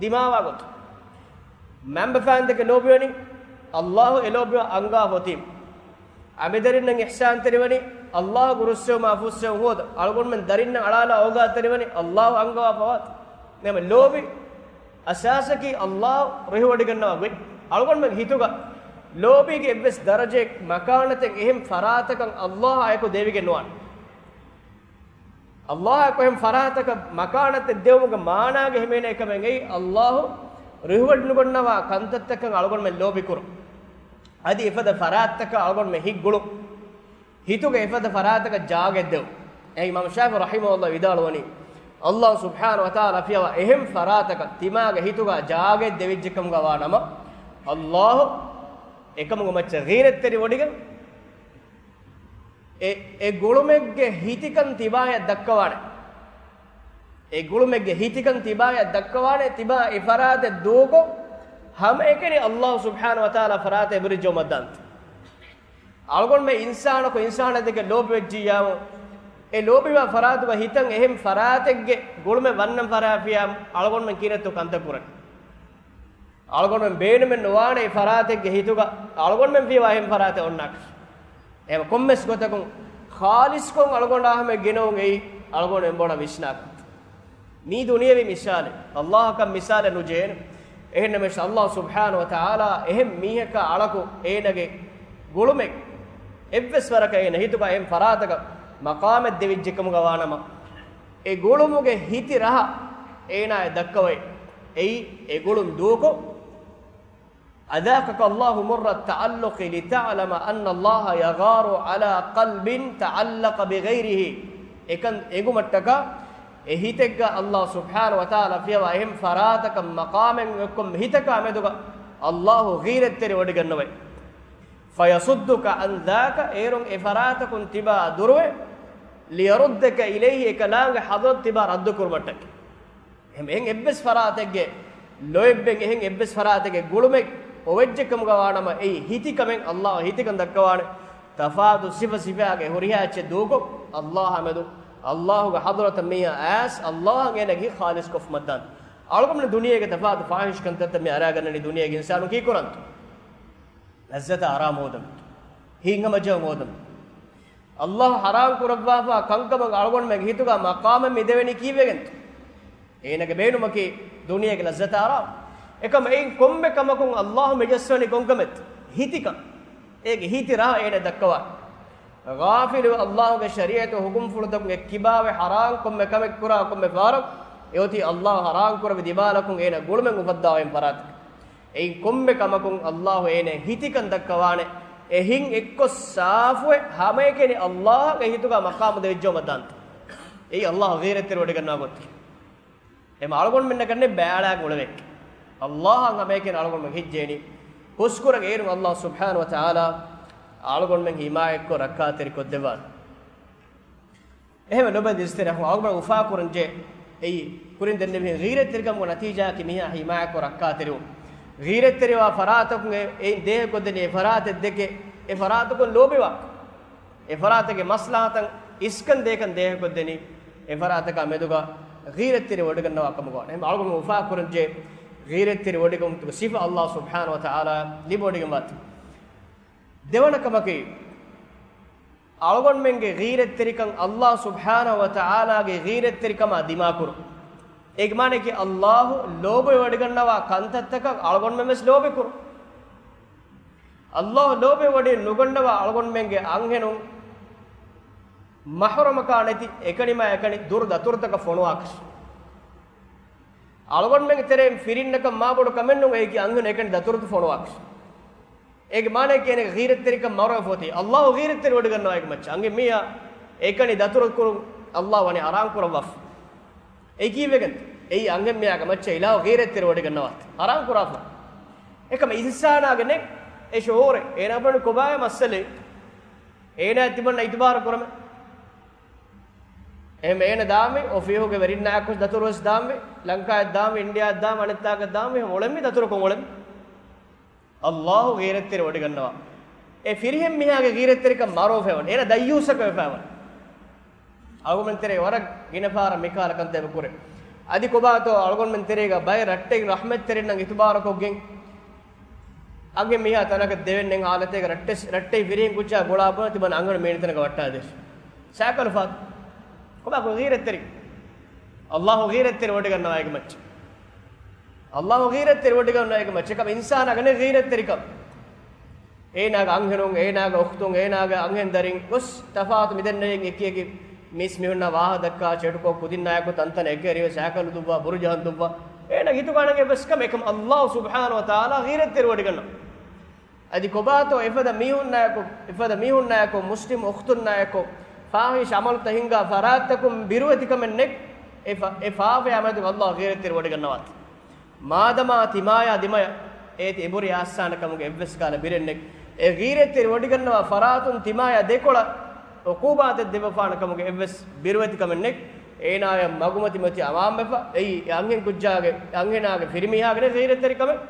ދިމާވާ ގޮތުން. މައިންބަފައިންދެކެ ލޯބިވަނީ އައްލާހު އެ ލޯބިވާ އަންގާ ހޮތީމް. އަނބިދަރިންނަށް އިޙްސާންތެރިވަނީ އައްލާހުގެ ރުއްސެވުމާ ފުއްސެވުން ހޯދަ. އަޅުގަނޑުމެން ދަރިންނަށް އަޅާލާ އޯގާތެރިވަނީ އައްލާހު އަންގަވާފަވާތަ. ނަމަ ލޯބި އަސާސަކީ އައްލާހު ރުހިވޮޑިގަންނަވާ ގޮތް. އަޅުގަނޑުމެން ހިތުގަ ލޯބީގެ އެއްވެސް ދަރަޖައެއް މަކާނަތެއް އެހެން ފަރާތަކަށް އައްލާހާއެކު ދެވިގެން ނުވާނެ. އައްލާހާއެކު އެހެން ފަރާތަކަށް މަކާނަތެއް ދެވުމުގެ މާނާގެ ހިމޭނޭ ކަމެއް އެއީ އައްލާހު ރުހިވޮޑިނުގަންނަވާ ކަންތައްތަކަށް އަޅުގަނޑުމެން ލޯބިކުރުން. އަދި އެފަދަ ފަރާތްތަކަށް އަޅުގަނޑުމެން ހިތްގުޅުން. ހިތުގެ އެފަދަ ފަރާތަކަށް ޖާގައެއް ދެވުން. އެއީ އިމާމު ޝާފިޢީ ރަޙިމަހުﷲ ވިދާޅުވަނީ، އައްލާހު ސުބްޙާނަހު ވަތަޢާލާ ފިޔަވާ އެހެން ފަރާތަކަށް ތިމާގެ ހިތުގަ ޖާގައެއް ދެވިއްޖެކަމުގަ ވާނަމަ، އައްލާހު އެކަމުގެ މައްޗަށް ޣީރަތްތެރިވޮޑިގެން އެ، އެ ގުޅުމެއްގެ ހިތިކަން ތިބާޔަށް ދައްކަވާނެ. އެ ގުޅުމެއްގެ ހިތިކަން ތިބާޔަށް ދައްކަވާނެ، ތިބާ އެ ފަރާތެއް ދޫކޮށް، ހަމައެކަނި އައްލާހު ސުބްޙާނަހު ވަތަޢާލާ ފަރާތެއް އެބުރިއްޖައުމަށްދާންތަ؟ އަޅުގަނޑުމެން އިންސާނަކު އިންސާނެއްދެކެ ލޯބިވެއްޖިއްޔާމު، އެ ލޯބިވާ ފަރާތުގަ ހިތަށް އެހެން ފަރާތެއްގެ ގުޅުމެއް ވަންނަން ފަރާފިޔާމު، އަޅުގަނޑުމެން ކިހިނެއްތޯ ކަންތައް ކުރަނީ؟ އަޅުގަނޑުމެން ބޭނުމެއް ނުވާނެ އެ ފަރާތެއްގެ ހިތުގަ އަޅުގަނޑުމެން ފިޔަވާ އެހެން ފަރާތެއް އޮންނާކަށް. އެހެން ކޮންމެސް ގޮތަކުން ޚާލިޞްކޮށް އަޅުގަނޑާ ހަމަ ގެނައުން އެއީ އަޅުގަނޑު އެނބޮޑަށް ވިސްނާކަން. މީ ދުނިޔެވީ މިސާލެއް. އައްލާހަކަށް މިސާލެއް ނުޖެހޭނެ. އެހެންނަމަވެސް އައްލާހު ސުބްޙާނަހު ވަތަޢާލާ އެހެން މީހަކާ އަޅަކު އޭނަގެ ގުޅުމެއް އެއްވެސް ވަރަކަށް އޭނަ ހިތުގަ އެހެން ފަރާތަކަށް މަޤާމެއް ދެވިއްޖެކަމުގަ ވާނަމަ، އެ ގުޅުމުގެ ހިތި ރަހަ އޭނާއަށް ދައްކަވައި. އެއީ އެ ގުޅުން ދޫކޮށް، أذاقك الله مر التعلق لتعلم أن الله يغار على قلب تعلق بغيره. އެކަން އެނގުމަށްޓަކާ، އެ ހިތެއްގަ އައްލާހު ސުބްޙާނަހު ވަތަޢާލާ ފިޔަވާ އެހެން ފަރާތަކަށް މަޤާމެއް އޮތްކޮށް މި ހިތަކާ މެދުގަ އައްލާހު ޣީރަތްތެރިވޮޑިގަންނަވައި. فيصدك عن ذاك، އޭރުން އެ ފަރާތަކުން ތިބާ ދުރުވެ، ليردك إليه، އެކަލާނގެ ޙަޟްރަތަށް ތިބާ ރައްދުކުރުމަށްޓަކައި. އެހެން އެއްވެސް ފަރާތެއްގެ ލޯތްބެއް، އެހެން އެއްވެސް ފަރާތެއްގެ ގުޅުމެއް އޮވެއްޖެކަމުގަ ވާނަމަ، އެއީ ހިތިކަމެއް އައްލާހު ހިތިކަން ދައްކަވާނެ. ތަފާތު ސިފަ ސިފައިގެ ހުރިހާ އެއްޗެއް ދޫކޮށް، އައްލާހާ މެދު ﷲ ގެ ޙަޟްރަތަށް މީހާ އައިސް، ﷲ އަށް އޭނަގެ ހިތް ޚާލިޞް ކޮށްފަ މައްދާން. އަޅުގަނޑު ދުނިޔޭގެ ތަފާތު ފާޙިޝް ކަންތައްތައް މި އަރާގަންނަނީ ދުނިޔޭގެ އިންސާނުން ކީ ކުރަންތޯ؟ ލައްޒަތާ ހަރާމް ހޯދަން، ހިތްހަމަޖެހުން ހޯދަން. ﷲ ޙަރާމް ކުރައްވާފާ ކަންކަމަށް އަޅުގަނޑުމެންގެ ހިތުގަ މަޤާމެއް މި ދެވެނީ ކީއްވެގެންތޯ؟ އޭނަގެ ބޭނުމަކީ ދުނިޔޭގެ ލައްޒަތާ ހަރާމް. އެކަމަ އެއިން ކޮންމެ ކަމަކުން ﷲ މި ޖައްސަވަނީ ކޮންކަމެއްތޯ؟ ހިތިކަން. އޭގެ ހިތި ރަހަ އޭނަ ދައްކަވާ. ޣާފިލު ﷲ ގެ ޝަރީޢަތު ޙުކުމްފުޅުތަކުން އެއްކިބާވެ ޙަރާމް ކޮންމެ ކަމެއް ކުރާ ކޮންމެ ފަހަރަކު އެއޮތީ ﷲ ޙަރާމް ކުރެއްވި ދިމާލަކުން އޭނަ ގުޅުމެއް އުފައްދާ އޮތް ފަރާތެއް. އެއިން ކޮންމެ ކަމަކުން ﷲ އޭނަ ހިތިކަން ދައްކަވާނެ. އެ ހިތް އެއްކޮށް ސާފުވެ ހަމައެކަނި ﷲ ގެ ހިތުގަ މަޤާމު ދެވިއްޖައުމަށް ދާންތަ؟ އެއީ ﷲ ޣީރަތްތެރިވެވޮޑިގަންނަވާ ގޮތަކީ. އެމަ އަޅުގަނޑުމެންނަކަށް ނެތް ބައިއަޅާގެން އުޅެވޭކަށް. ﷲ އަށް ހަމައެކަނި އަޅުގަނޑުމެން ހިތްޖެހެނީ. ހުސްކުރަން އޭރުން ﷲ ސުބްޙާނަހޫ ވަތަޢާލާ އަޅުގަނޑުމެން ހިމާޔަތްކޮށް ރައްކާތެރިކޮށްދެއްވާނެ. އެހެންވެ ލޮބުވެތި އިސްތެރި އަޚުން އަޅުގަނޑު އުފާކުރަންޖެހޭ އެއީ ކުރިން ދެންނެވިހެން ޣީރަތްތެރިކަމުގެ ނަތީޖާއަކީ މީހާ ހިމާޔަތްކޮށް ރައްކާތެރިވުން. ޣީރަތްތެރިވާ ފަރާތަކުން އެ-، އެއިން ދޭހަކޮށްދެނީ އެ ފަރާތެއް ދެކެ، އެ ފަރާތަކުން ލޯބިވާ. އެ ފަރާތަކުގެ މަސްލަހަތަށް އިސްކަން ދޭކަން ދޭހަކޮށްދެނީ އެ ފަރާތަކާ މެދުގަ ޣީރަތްތެރިވެވޮޑިގަންނަވާ ކަމުގަ. އެހެން އަޅުގަނޑު އުފާކުރަންޖެހޭ ޣީރަތްތެރިވެވޮޑިގަންނަވާ ސިފަ ﷲ ސުބްޙާނަހޫ ވަތަޢާލާ ލިބިވޮޑިގެންވާތީ. ދެވަނަ ކަމަކީ، އަޅުގަނޑުމެންގެ ޣީރަތްތެރިކަން ﷲ ސުބްޙާނަހޫ ވަތަޢާލާގެ ޣީރަތްތެރިކަމާ ދިމާކުރުން. އޭގެ މާނައަކީ ﷲ ލޯބިވެވޮޑިގަންނަވާ ކަންތައްތަކަށް އަޅުގަނޑުމެން ވެސް ލޯބިކުރުން. ﷲ ލޯބިވެވޮޑި ނުގަންނަވާ އަޅުގަނޑުމެންގެ އަންހެނުން މަޙްރަމަކާ ނެތި އެކަނިމާ އެކަނި ދުރު ދަތުރުތަކަށް ފޮނުވާކަށް. އަޅުގަނޑުމެންގެ ތެރެއިން ފިރިންނަކަށް މާބޮޑު ކަމެއްނޫން އެއީކީ އަންހެނުން އެކަނި ދަތުރުތައް ފޮނުވާކަށް. އޭގެ މާނައަކީ އޭނަގެ ޣީރަތްތެރިކަން މަރުވެފަ އޮތީ. ﷲ ޣީރަތްތެރިވެވޮޑިގަންނަވާ އޭގެ މައްޗަށް. އަންހެން މީހާ އެކަނި ދަތުރުކުރުން ﷲ ވަނީ ޙަރާމް ކުރައްވާފަ. އެއީ ކީއްވެގެންތަ؟ އެއީ އަންހެން މީހާގެ މައްޗަށް އިލާހު ޣީރަތްތެރިވެވޮޑިގަންނަވާތީ. ޙަރާމް ކުރާފަ. އެކަމަ އިންސާނާގެ ނެތް އެ ޝުޢޫރެއް. އޭނާ ބުނަނީ ކޮބާވޭ މައްސަލައެއް؟ އޭނާ ތިމަންނަ އިތުބާރު ކުރަމޭ. އެހެން އޭނަ ދާންވީ، އޮފީހުގެ ވެރިންނާއެކު ދަތުރުވެސް ދާންވީ، ލަންކާއަށް ދާންވީ، އިންޑިއާއަށް ދާންވީ، އަނެއްތާކަށް ދާންވީ، އެހެން އުޅެންވީ ދަތުރަކުން އުޅެން. ﷲ ޣީރަތްތެރިވެވޮޑިގަންނަވާ. އެ ފިރިހެން މީހާގެ ޣީރަތްތެރިކަން މަރުވެފައިވަނީ. އޭނަ ދައްޔޫސަކަށް ވެފައިވަނީ. އަޅުގަނޑުމެން ތެރޭ ވަރަށް ގިނަ ފަހަރަށް މިކަހަލަ ކަންތައް އެބަ ކުރޭ. އަދި ކޮބާތޯ އަޅުގަނޑުމެން ތެރޭގަ ބައެއް ރައްޓެއް ރަޙްމަތްތެރިންނަށް އިތުބާރުކޮށްގެން، އަންހެން މީހާ ތަނަކަށް ދެވެން ނެތް ހާލަތޭގަ ރައްޓެ-، ރައްޓެހި ފިރިހެން ކުއްޖާ ގުޅާ ބުނަން ތިމަން އަންހެނުން މީނި ތަނަކަށް ވައްޓާދޭށޭ. ސައިކަލު ފާދަ. ކޮބާ ކުރީ ޣީރަތްތެރި؟ ﷲ ޣީރަތްތެރިވެވޮޑިގަންނަވާ އޭގެ މައްޗަށް. ﷲ ޣީރަތްތެރިވެވޮޑިގަންނަވާ އޭގެ މައްޗަށް. އެކަމަ އިންސާނާގެ ނެތް ޣީރަތްތެރިކަން. އޭނާގެ އަންހެނުން، އޭނާގެ އުޚްތުން، އޭނާގެ އަންހެން ދަރިން ގޮސް ތަފާތު މިދެންނެވިން އެކި އެކި މީސް މީހުންނާ ވާހަކަ ދައްކާ، ޗެޓުކޮށް، ކުދިންނާއެކު ތަންތަނަށް އެކެ އެރިވެ ސައިކަލު ދުއްވާ، ބުރުޖަހަން ދުއްވާ، އޭނާ ހިތުގަ އަނެއް އެއްވެސް ކަމެއް. އެކަމަ ﷲ ސުބްޙާނަހޫ ވަތަޢާލާ ޣީރަތްތެރިވެވޮޑިގަންނަވާ. އަދި ކޮބާތޯ އެފަދަ މީހުންނާއެކު، އެފަދަ މީހުންނާއެކު، މުސްލިމް އުޚްތުންނާއެކު، ފާޙިޝް ޢަމަލުތައް ހިންގާ ފަރާތްތަކުން ބިރުވެތިކަމެއް ނެތް، އެ ފާ-، އެ ފާފަޔާ މެދު ﷲ ޣީރަތްތެރިވެވޮޑިގަންނަވާތީ. މާދަމާ ތިމާޔާ ދިމަޔަށް އޭތި އެބުރި އާއްސާނެ ކަމުގެ އެއްވެސް ކަހަލަ ބިރެއް ނެތް. އެ ޣީރަތްތެރިވެވޮޑިގަންނަވާ ފަރާތުން ތިމާޔަށް ދެކޮޅަށް ޢުޤޫބާތެއް ދެއްވަފާނެ ކަމުގެ އެއްވެސް ބިރުވެތިކަމެއް ނެތް. އޭނާޔަށް މަގުމަތިމަތި އަމާންވެފަ، އެއީ އެ އަންހެން ކުއްޖާގެ، އަންހެނާގެ ފިރިމީހާގެ ނެތް ޣީރަތްތެރިކަމެއް،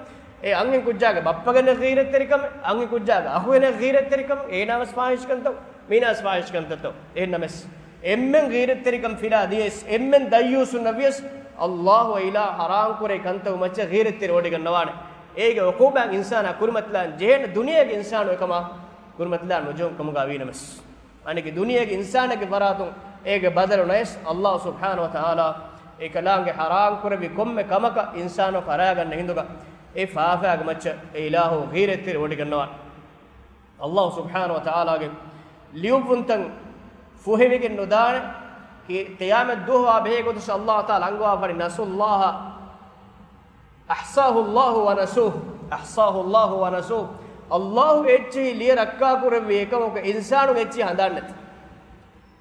އެ އަންހެން ކުއްޖާގެ ބައްޕަގެ ނެތް ޣީރަތްތެރިކަމެއް، އަންހެން ކުއްޖާގެ އަޚުގެ ނެތް ޣީރަތްތެރިކަމެއް، އޭނާވެސް ފާޙިޝް ކަންތައް، މީނާވެސް ފާޙިޝް ކަންތައްތައް. އެހެންނަމަސް، އެންމެން ޣީރަތްތެރިކަން ފިލާ ދިޔަސް، އެންމެން ދައްޔޫސުންނަށް ވިޔަސް، ﷲ އެ އިލާހު ޙަރާމް ކުރޭ ކަންތައް މައްޗަށް ޣީރަތްތެރިވެވޮޑިގަންނަވާނެ. އޭގެ ޢުޤޫބާތް އިންސާނާ ކުރިމަތިލާން ޖެހޭނެ ދުނިޔޭގެ އިންސާނު އެކަމާ ކުރިމަތިލާން ނުޖެހުން ކަމުގަ ވީނަމަސް. އަނެކެ ދުނިޔޭގެ އިންސާނެއްގެ ފަރާތުން އޭގެ ބަދަލު ނަޔަސް، ﷲ ސުބްޙާނަހޫ ވަތަޢާލާ އެކަލާނގެ ޙަރާމް ކުރެއްވި ކޮންމެ ކަމަކަށް އިންސާނު ކަރާގަންނަ ހިނދުގަ އެ ފާފައިގެ މައްޗަށް އެ އިލާހު ޣީރަތްތެރިވެވޮޑިގަންނަވާނެ. ﷲ ސުބްޙާނަހޫ ވަތަޢާލާގެ ލިޔުއްވުންތައް ފުހެވިގެން ނުދާނެ. ކި-، ޤިޔާމަތް ދުވަހު ބެހޭ ގޮތަށް ﷲ ތަޢާލާ އަންގަވާފައި، نسوا الله، أحصاه الله ونسوه، أحصاه الله ونسوه. ﷲ އެއްޗެހި ލިޔެ ރައްކާކުރެއްވި އެކަމަކު އިންސާނުން އެއްޗެހި ހަނދާން ނެތި.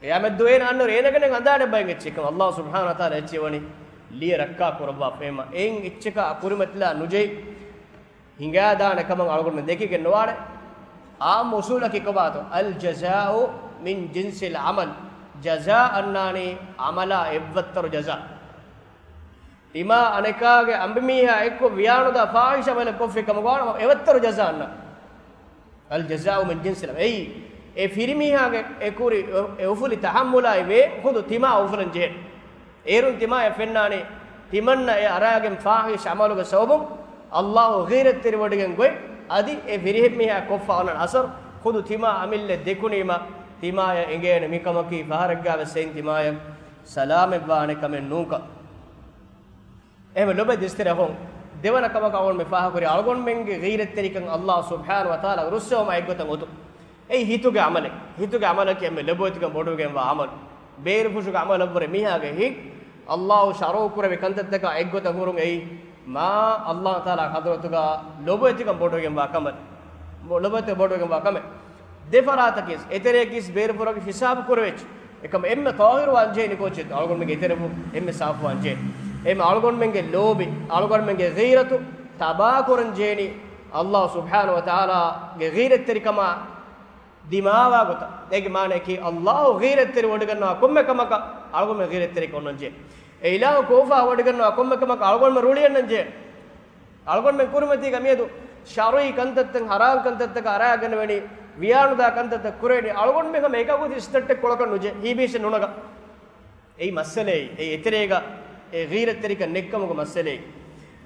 ޤިޔާމަތް ދުވަހު އޭނަ އަންނައިރު އޭނަގެ ނެތް ހަނދާނެއް ބައެއް އެއްޗެއް ކަމަށް ﷲ ސުބްޙާނަހޫ ވަތަޢާލާ އެއްޗެހި ވަނީ ލިޔެ ރައްކާކުރައްވާފައި. އެހެން އެއްޗަކާ ކުރިމަތިލާ ނުޖެހި ހިނގާދާނެ ކަމަށް އަޅުގަނޑު ދެކިގެން ނުވާނެ. އާއްމު އުޞޫލަކީ ކޮބާތޯ؟ الجزاء من جنس العمل. ޖަޒާ އަންނާނީ ޢަމަލާ އެއްވައްތަރު ޖަޒާ. ތިމާ އަނެކާގެ އަނބިމީހާ އެއްކޮށް ވިޔާނުދާ ފާޙިޝް ޢަމަލެއް ކޮށްފި ކަމަށް ވާނަމަ އެވައްތަރު ޖަޒާ އަންނާނެ. الجزاء من جنس العمل. އެއީ، އެ ފިރިމީހާގެ އެ ކުރި އެ އުފުލި ތަޙައްމުލާއި ވޭ ޚުދު ތިމާ އުފުލަން ޖެހޭ. އޭރުން ތިމާޔަށް ފެންނާނީ ތިމަންނަ އެ އަރާގެން ފާޙިޝް ޢަމަލުގެ ސަބަބުން ﷲ ޣީރަތްތެރިވޮޑިގެން ގޮތް، އަދި އެ ފިރިހެންމީހާ ކޮށްފަ އޮންނަ އަސަރު ޚުދު ތިމާ އަމިއްލަ ދެކުނީމަ، ތިމާޔަށް އެނގޭނެ މިކަމަކީ ފަހަރެއްގާވެސް އެއިން ތިމާޔަށް ސަލާމަތްވާނެ ކަމެއް ނޫންކަން. އެހެން ލޮބެ ދިސްތެރެހުން ދެވަނަ ކަމަކަށް އަޅުގަނޑުމެން ފާހަގަކުރި އަޅުގަނޑުމެންގެ ޣީރަތްތެރިކަން ﷲ ސުބްޙާނަހޫ ވަތަޢާލާ ރުއްސެވުމާ އެއްގޮތަށް އޮތު. އެއީ ހިތުގެ ޢަމަލެއް. ހިތުގެ ޢަމަލަކީ އެންމެ ލޮބުވެތިކަން ބޮޑުވެގެންވާ ޢަމަލު. ބޭރުފުށުގެ ޢަމަލަށްވުރެ މީހާގެ ހިތް ﷲ ޝަރުޢުކުރެވި ކަންތައްތަކާ އެއްގޮތަށް ހުރުން އެއީ މާ ﷲ ތަޢާލާ ޙަޟްރަތުގަ ލޮބުވެތިކަން ބޮޑުވެގެންވާ ކަމެއް. ލޮބުވެތި ބޮޑުވެގެންވާ ކަމެއް. ދެ ފަރާތަކީ އެތެރެއަކީ ބޭރުފުށަކީ ހިސާބު ކުރެވިއްޖެ. އެކަމަ އެންމެ ޠާހިރުވާން ޖެހެނީ ކޯޗެއް؟ އަޅުގަނޑުމެންގެ އެތެރެވުން އެންމެ ސާފުވާން ޖެހެނީ. އެންމެ އަޅުގަނޑުމެންގެ ލޯބި، އަޅުގަނޑުމެންގެ ޣީރަތު ތަބާ ކުރަން ޖެހެނީ ﷲ ސުބްޙާނަހޫ ވަތަޢާލާގެ ޣީރަތްތެރިކަމާ ދިމާވާ ގޮތަށް. އޭގެ މާނައަކީ ﷲ ޣީރަތްތެރިވޮޑިގަންނަވާ ކޮންމެ ކަމަކަށް އަޅުގަނޑުމެން ޣީރަތްތެރިކަން އޮންނަން ޖެހޭ. އެ އިލާހު ކޯފާވޮޑިގަންނަވާ ކޮންމެ ކަމަކަށް އަޅުގަނޑުމެން ރުޅިއަންނަން ޖެހޭ. އަޅުގަނޑުމެން ކުރިމަތީގަ މިއަދު ޝަރުޢީ ކަންތައްތައް، ޙަރާމް ކަންތައްތަކަށް އަރާގަނެވެނީ، ވިޔާނުދާ ކަންތައްތައް ކުރެވެނީ، އަޅުގަނޑުމެން ހަމަ އެކަކު އިސްތައްޓެއް ކޮޅަކަށް ނުޖެ، ހީބީސެއް ނުނަގާ. އެއީ މައްސަލައެއް. އެ އެތެރޭގަ އެ ޣީރަތްތެރިކަން ނެއްކަމުގެ މައްސަލައެއް.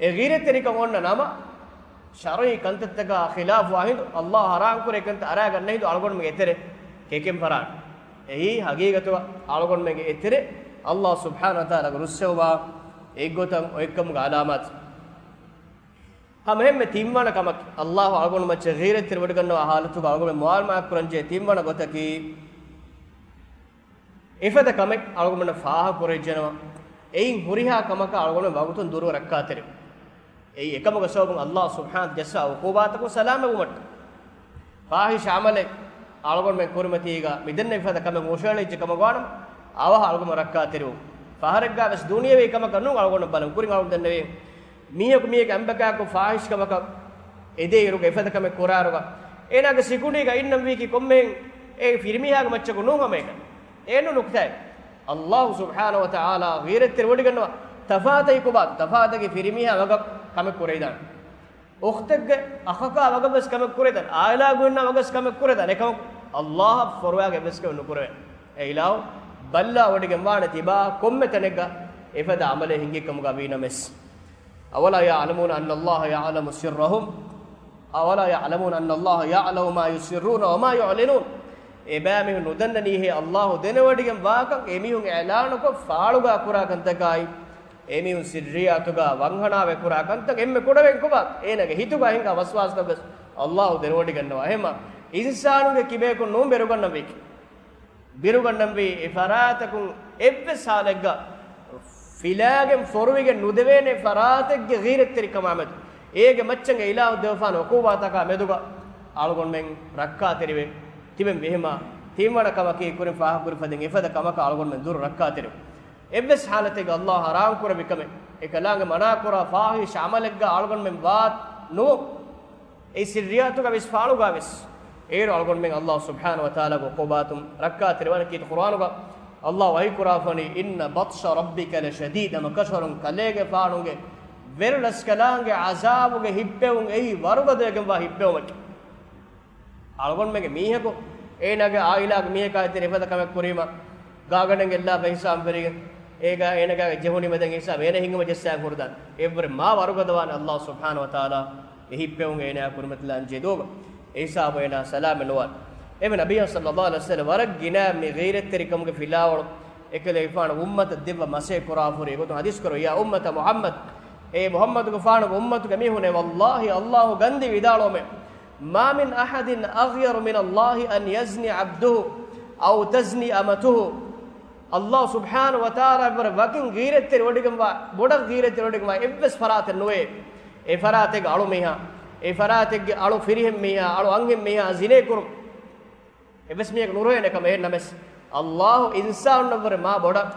އެ ޣީރަތްތެރިކަން އޮންނަ ނަމަ، ޝަރުޢީ ކަންތައްތަކާ ޚިލާފުވާ ހިނދު، ﷲ ޙަރާމް ކުރޭ ކަންތައް އަރާގަންނަ ހިނދު އަޅުގަނޑުމެން އެތެރެ ކެކެން ފަރާނެ. އެއީ ހަގީގަތުގަ އަޅުގަނޑުމެންގެ އެތެރެ ﷲ ސުބްޙާނަހޫ ވަތަޢާލާގެ ރުއްސެވުމާ އެއްގޮތަށް އޮތްކަމުގެ ޢަލާމާތެއް. ހަމައެހެންމެ ތިންވަނަ ކަމަކީ، ﷲ އަޅުގަނޑުމައްޗަށް ޣީރަތްތެރިވޮޑިގަންނަވާ ޙާލަތުގަ އަޅުގަނޑުމެން މުޢާމަލާތް ކުރަންޖެހޭ ތިންވަނަ ގޮތަކީ، އެފަދަ ކަމެއް އަޅުގަނޑުމެންނަށް ފާހަގަކުރެވިއްޖެނަމަ، އެއިން ހުރިހާ ކަމަކަށް އަޅުގަނޑުމެން ވަގުތުން ދުރު ރައްކާތެރިވުން. އެއީ އެކަމުގެ ސަބަބުން ﷲ ސުބްޙާނަހޫ ޖައްސާ ޢުޤޫބާތަކުން ސަލާމަތްވުމަށްޓަކައި. ފާޙިޝް ޢަމަލެއް އަޅުގަނޑުމެން ކުރިމަތީގަ މިދެންނެވި ފަދަ ކަމެއް ހުށައެޅިއްޖެ ކަމަށް ވާނަމަ، އަވަހަށް އަޅުގަނޑު ރައްކާތެރިވުން. ފަހަރެއްގާވެސް ދުނިޔެވީ ކަމަކަށް ނޫން އަޅުގަނޑު ބަލަން. ކުރިން އަޅުގަނޑު ދެންނެވީ، މީހަކު މީހެއްގެ އަނބަކާކު ފާޙިޝް ކަމަކަށް އެދޭއިރުގަ އެފަދަ ކަމެއް ކުރާއިރުގަ، އޭނާގެ ސިކުނޑީގަ އިންނަންވީކީ ކޮންމެހެން އެ ފިރިމީހާގެ މައްޗަކު ނޫން ހަމައެކަނި. އެއެއްނު ނުކުތާއެއް. ﷲ ސުބްޙާނަހޫ ވަތަޢާލާ ޣީރަތްތެރިވޮޑިގަންނަވާ ތަފާތަކީ ކޮބާތޯ؟ ތަފާތަކީ ފިރިމީހާ ވަގަށް ކަމެއް ކުރެވިދާނެ. އުޚްތެއްގެ އަޚަކާ ވަގަށް ވެސް ކަމެއް ކުރެވިދާނެ. އާއިލާގެ އިންނާ ވަގަށް ވެސް ކަމެއް ކުރެވިދާނެ. އެކަމަކު ﷲ އަށް ފޮރުވާގެ އެއްވެސް ކަމެއް ނުކުރެވޭ. އެ އިލާހު ބައްލަވަޑިގެންވާނެ ތިބާ ކޮންމެ ތަނެއްގަ އެފަދަ ޢަމަލެއް ހިނގި ކަމުގަ ވީނަމަވެސް. أولا يعلمون أن الله يعلم سرهم؟ أولا يعلمون أن الله يعلم ما يسرون وما يعلنون؟ އެބައިމީހުން ނުދަންނަނީހޭ ﷲ ދެނެވޮޑިގެން ވާކަން އެމީހުން އިޢުލާނުކޮށް ފާޅުގާ ކުރާ ކަންތަކާއި، އެމީހުން ސިއްރިއްޔާތުގާ ވަންހަނާވެ ކުރާ ކަންތައް އެންމެ ކުޑަވެގެން ކޮބާ؟ އޭނާގެ ހިތުގާ ހިނގާ ވަސްވާސްތައް ވެސް ﷲ ދެނެވޮޑިގަންނަވާ. އެހެންމާ އިންސާނުންގެ ކިބަޔަކުން ނޫން ބިރުގަންނަންވީކީ. ބިރުގަންނަންވީ އެ ފަރާތަކުން އެއްވެސް ހާލެއްގަ ފިލާގެން ފޮރުވިގެން ނުދެވޭނެ ފަރާތެއްގެ ޣީރަތްތެރިކަމާމެދު. އޭގެ މައްޗަށް އެ އިލާހު ދެވިފާނެ ޢުޤޫބާތަކާ މެދުގަ އަޅުގަނޑުމެން ރައްކާތެރިވެ ތިބެން ވީމާ، ތިންވަނަ ކަމަކީ ކުރިން ފާހަގަކުރި ފަދައިން އެފަދަ ކަމަކަށް އަޅުގަނޑުމެން ދުރު ރައްކާތެރިވުން. އެއްވެސް ޙާލަތެއްގަ ﷲ ޙަރާމް ކުރެއްވި ކަމެއް، އެކަލާނގެ މަނާ ކުރާ ފާޙިޝް ޢަމަލެއްގަ އަޅުގަނޑުމެން ވާ ނުވަ އެ ސިއްރިއްޔާތުގަ ވެސް ފާޅުގަ ވެސް، އޭރު އަޅުގަނޑުމެން ﷲ ސުބްޙާނަހޫ ވަތަޢާލާގެ ޢުޤޫބާތުން ރައްކާތެރިވާނެ. ކީރިތި ޤުރުއާނުގަ ﷲ ވަޙީ ކުރާފަނީ، إن بطش ربك لشديد، ހަމަކަށަވަރުން ކަލޭގެފާނުގެ ވެރިރަސްކަލާނގެ ޢަޛާބުގެ ހިއްޕެވުން އެއީ ވަރުގަދަވެގެންވާ ހިއްޕެވުމެކޭ. އަޅުގަނޑުމެންގެ މީހަކު އޭނާގެ އާއިލާގެ މީހަކާ އެތެރެ އެފަދަ ކަމެއް ކުރީމަ، ގާގަނޑެއް ގެއްލާފަ ހިސާބުން ފެރިގެން، އޭގާ އޭނާގެ ޖެހުނީމަ ދެން ހިސާބު އޭނާ ހިނގުމަށް ޖައްސާ ހުރިދާނެ. އެއްވުރެ މާ ވަރުގަދަވާނެ ﷲ ސުބްޙާނަހޫ ވަތަޢާލާ އެ ހިއްޕެވުން އޭނާ ކުރިމަތިލާން ޖެހި ދުވަހު. އެ ހިސާބު އޭނާ ސަލާމަތް ނުވާނެ. އެމެ ނަބިއްޔާ ޞައްލައްލާހު ޢަލައިހި ވަސައްލަމަ ވަރަށް ގިނަ މި ޣީރަތްތެރިކަމުގެ ފިލާވަޅު އެކަލޭގެފާނު އުއްމަތަށް ދެއްވަ މަސޭ ކުރާފަ ހުރި އެގޮތުން ޙަދީޘް ކުރެވޭ، يا أمة محمد، އޭ މުޙައްމަދުގެފާނުގެ އުއްމަތުގެ މީހުނޭ، والله، ﷲ ގަންދީ ވިދާޅުވަމޭ، ما من أحد أغير من الله أن يزني عبده أو تزني أمته. ﷲ ސުބްޙާނަހޫ ވަތަޢާލާ ވަރަށް ވަކިން ޣީރަތްތެރިވޮޑިގެންވާ، ބޮޑަށް ޣީރަތްތެރިވޮޑިގެންވާ އެއްވެސް ފަރާތެއް ނުވޭ. އެ ފަރާތެއްގެ އަޅު މީހާ، އެ ފަރާތެއްގެ އަޅު ފިރިހެން މީހާ، އަޅު އަންހެން މީހާ ޒިނޭ ކުރުން އެއްވެސް މީހަކު ނުރޮއެނެ ކަމެއް. އެހެންނަމަވެސް، ﷲ އިންސާނުންނަށްވުރެ މާ ބޮޑަށް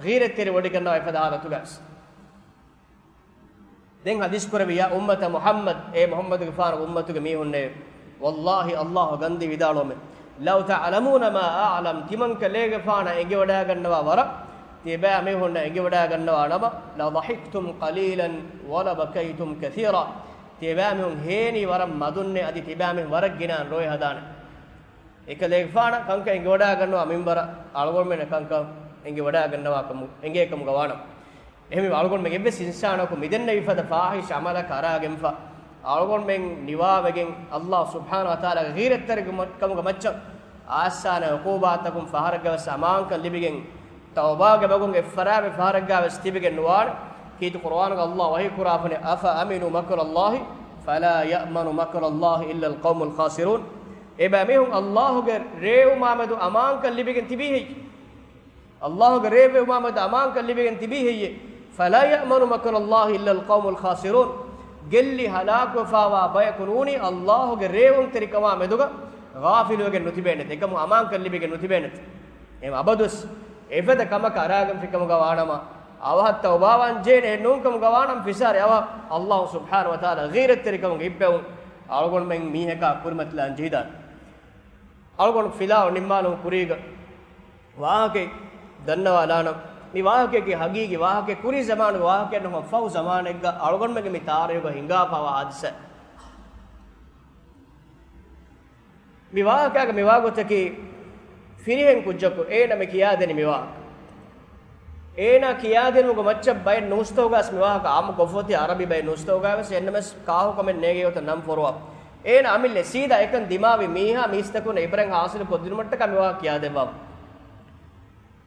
ޣީރަތްތެރިވޮޑިގަންނަވާ އެފަދަ ޙާލަތުގަވެސް. ދެން ޙަދީޘް ކުރެއްވި، يا أمة محمد، އޭ މުޙައްމަދުގެފާނުގެ އުއްމަތުގެ މީހުންނޭ، والله، ﷲ ގަންދީ ވިދާޅުވަމޭ، لو تعلمون ما أعلم، ތިމަންކަލޭގެފާނަށް އެނގިވަޑައިގަންނަވާ ވަރަށް، ތިޔަބައިމީހުންނަށް އެނގިވަޑައިގަންނަވާ ނަމަ، لضحكتم قليلا ولبكيتم كثيرا، ތިޔަބައިމީހުން ހޭނީ ވަރަށް މަދުންނޭ، އަދި ތިޔަބައިމީހުން ވަރަށް ގިނައިން ރޮއެ ހަދާނެ. އެކަލޭގެފާނަށް ކަންކަން އެނގިވަޑައިގަންނަވާ މިންވަރަށް އަޅުގަނޑުމެންނަށް ކަންކަން އެނގިވަޑައިގަންނަވާ ކަމު، އެނގޭ ކަމުގަ ވާނަމަ. އެހެންވީމަ އަޅުގަނޑުމެން އެއްވެސް އިންސާނަކު މިދެންނެވި ފަދަ ފާހިޝް ޢަމަލަކަށް އަރާގެންފަ، އަޅުގަނޑުމެން ނިވާވެގެން ﷲ ސުބްޙާނަހޫ ވަތަޢާލާގެ ޣީރަތްތެރިކަމުގެ މައްޗަށް އާއްސާނެ ޢުޤޫބާތަކުން ފަހަރެއްގަވެސް އަމާންކަން ލިބިގެން، ތައުބާގެ މަގުން އެއްފަރާތް ފަހަރެއްގަވެސް ތިބިގެން ނުވާނެ. ކީރިތި ޤުރުއާނުގަ ﷲ ވަޙީ ކުރާފަނި، أفأمنوا مكر الله فلا يأمن مكر الله إلا القوم الخاسرون. އެބައިމީހުން ﷲގެ ރޭވުމާމެދު އަމާންކަން ލިބިގެން ތިބީ ހެއްޔެވެ؟ ﷲގެ ރޭވުމާމެދު އަމާންކަން ލިބިގެން ތިބީ ހެއްޔެވެ؟ فلا يأمن مكر الله إلا القوم الخاسرون. ގެއްލި ހަލާކުވެފަވާ ބަޔަކު ނޫނީ ﷲގެ ރޭވުންތެރިކަމާމެދުގަ ޣާފިލުވެގެން ނުތިބޭނެތެ، އެކަމު އަމާންކަން ލިބިގެން ނުތިބޭނެތެ. އެހެން އަބަދުވެސް އެފަދަ ކަމަކަށް އަރާގެންފިކަމުގަ ވާނަމަ، އަވަހަށް ތައުބާވާން ޖެހޭނެ. އެހެން ނޫންކަމުގަ ވާނަމަ، ފިސާރި އަވަހަށް ﷲ ސުބްޙާނަހޫ ވަތަޢާލާ ޣީރަތްތެރިކަމުގެ އިއްބެވުން އަޅުގަނޑުމެން މީހަކާ ކުރިމަތިލާން ޖެހިދާނެ. އަޅުގަނޑު ފިލާވަޅު ނިންމާލުމުގެ ކުރީގަ ވާހަކައެއް ދަންނަވާލާނަން. މި ވާހަކައަކީ ހަގީގީ ވާހަކައެއް، ކުރީ ޒަމާނުގެ ވާހަކައެއް ނޫން، ފަހު ޒަމާނެއްގަ އަޅުގަނޑުމެންގެ މި ތާރީޚުގަ ހިނގާފަވާ ހާދިސާ. މި ވާހަކައިގަ މިވާގޮތަކީ، ފިރިހެން ކުއްޖަކު އޭނަ މި ކިޔާދެނީ މި ވާހަކަ. އޭނާ ކިޔާދިނުމުގެ މައްޗަށް ބައެއް ނޫސްތަކުގަވެސް މި ވާހަކަ އާއްމުކޮށްފަ އޮތީ، އަރަބި ބައެއް ނޫސްތަކުގަވެސް އެންނަމެސް ކާހު ކަމެއް ނޭނގޭ ގޮތަށް ނަން ފޮރުވާ. އޭނަ އަމިއްލަ ސީދާ އެކަން ދިމާވި މީހާ މީސްތަކުން އިބްރަތް ހާސިލު ކޮށްދިނުމަށްޓަކާ މި ވާހަކަ ކިޔާދެއްވާ.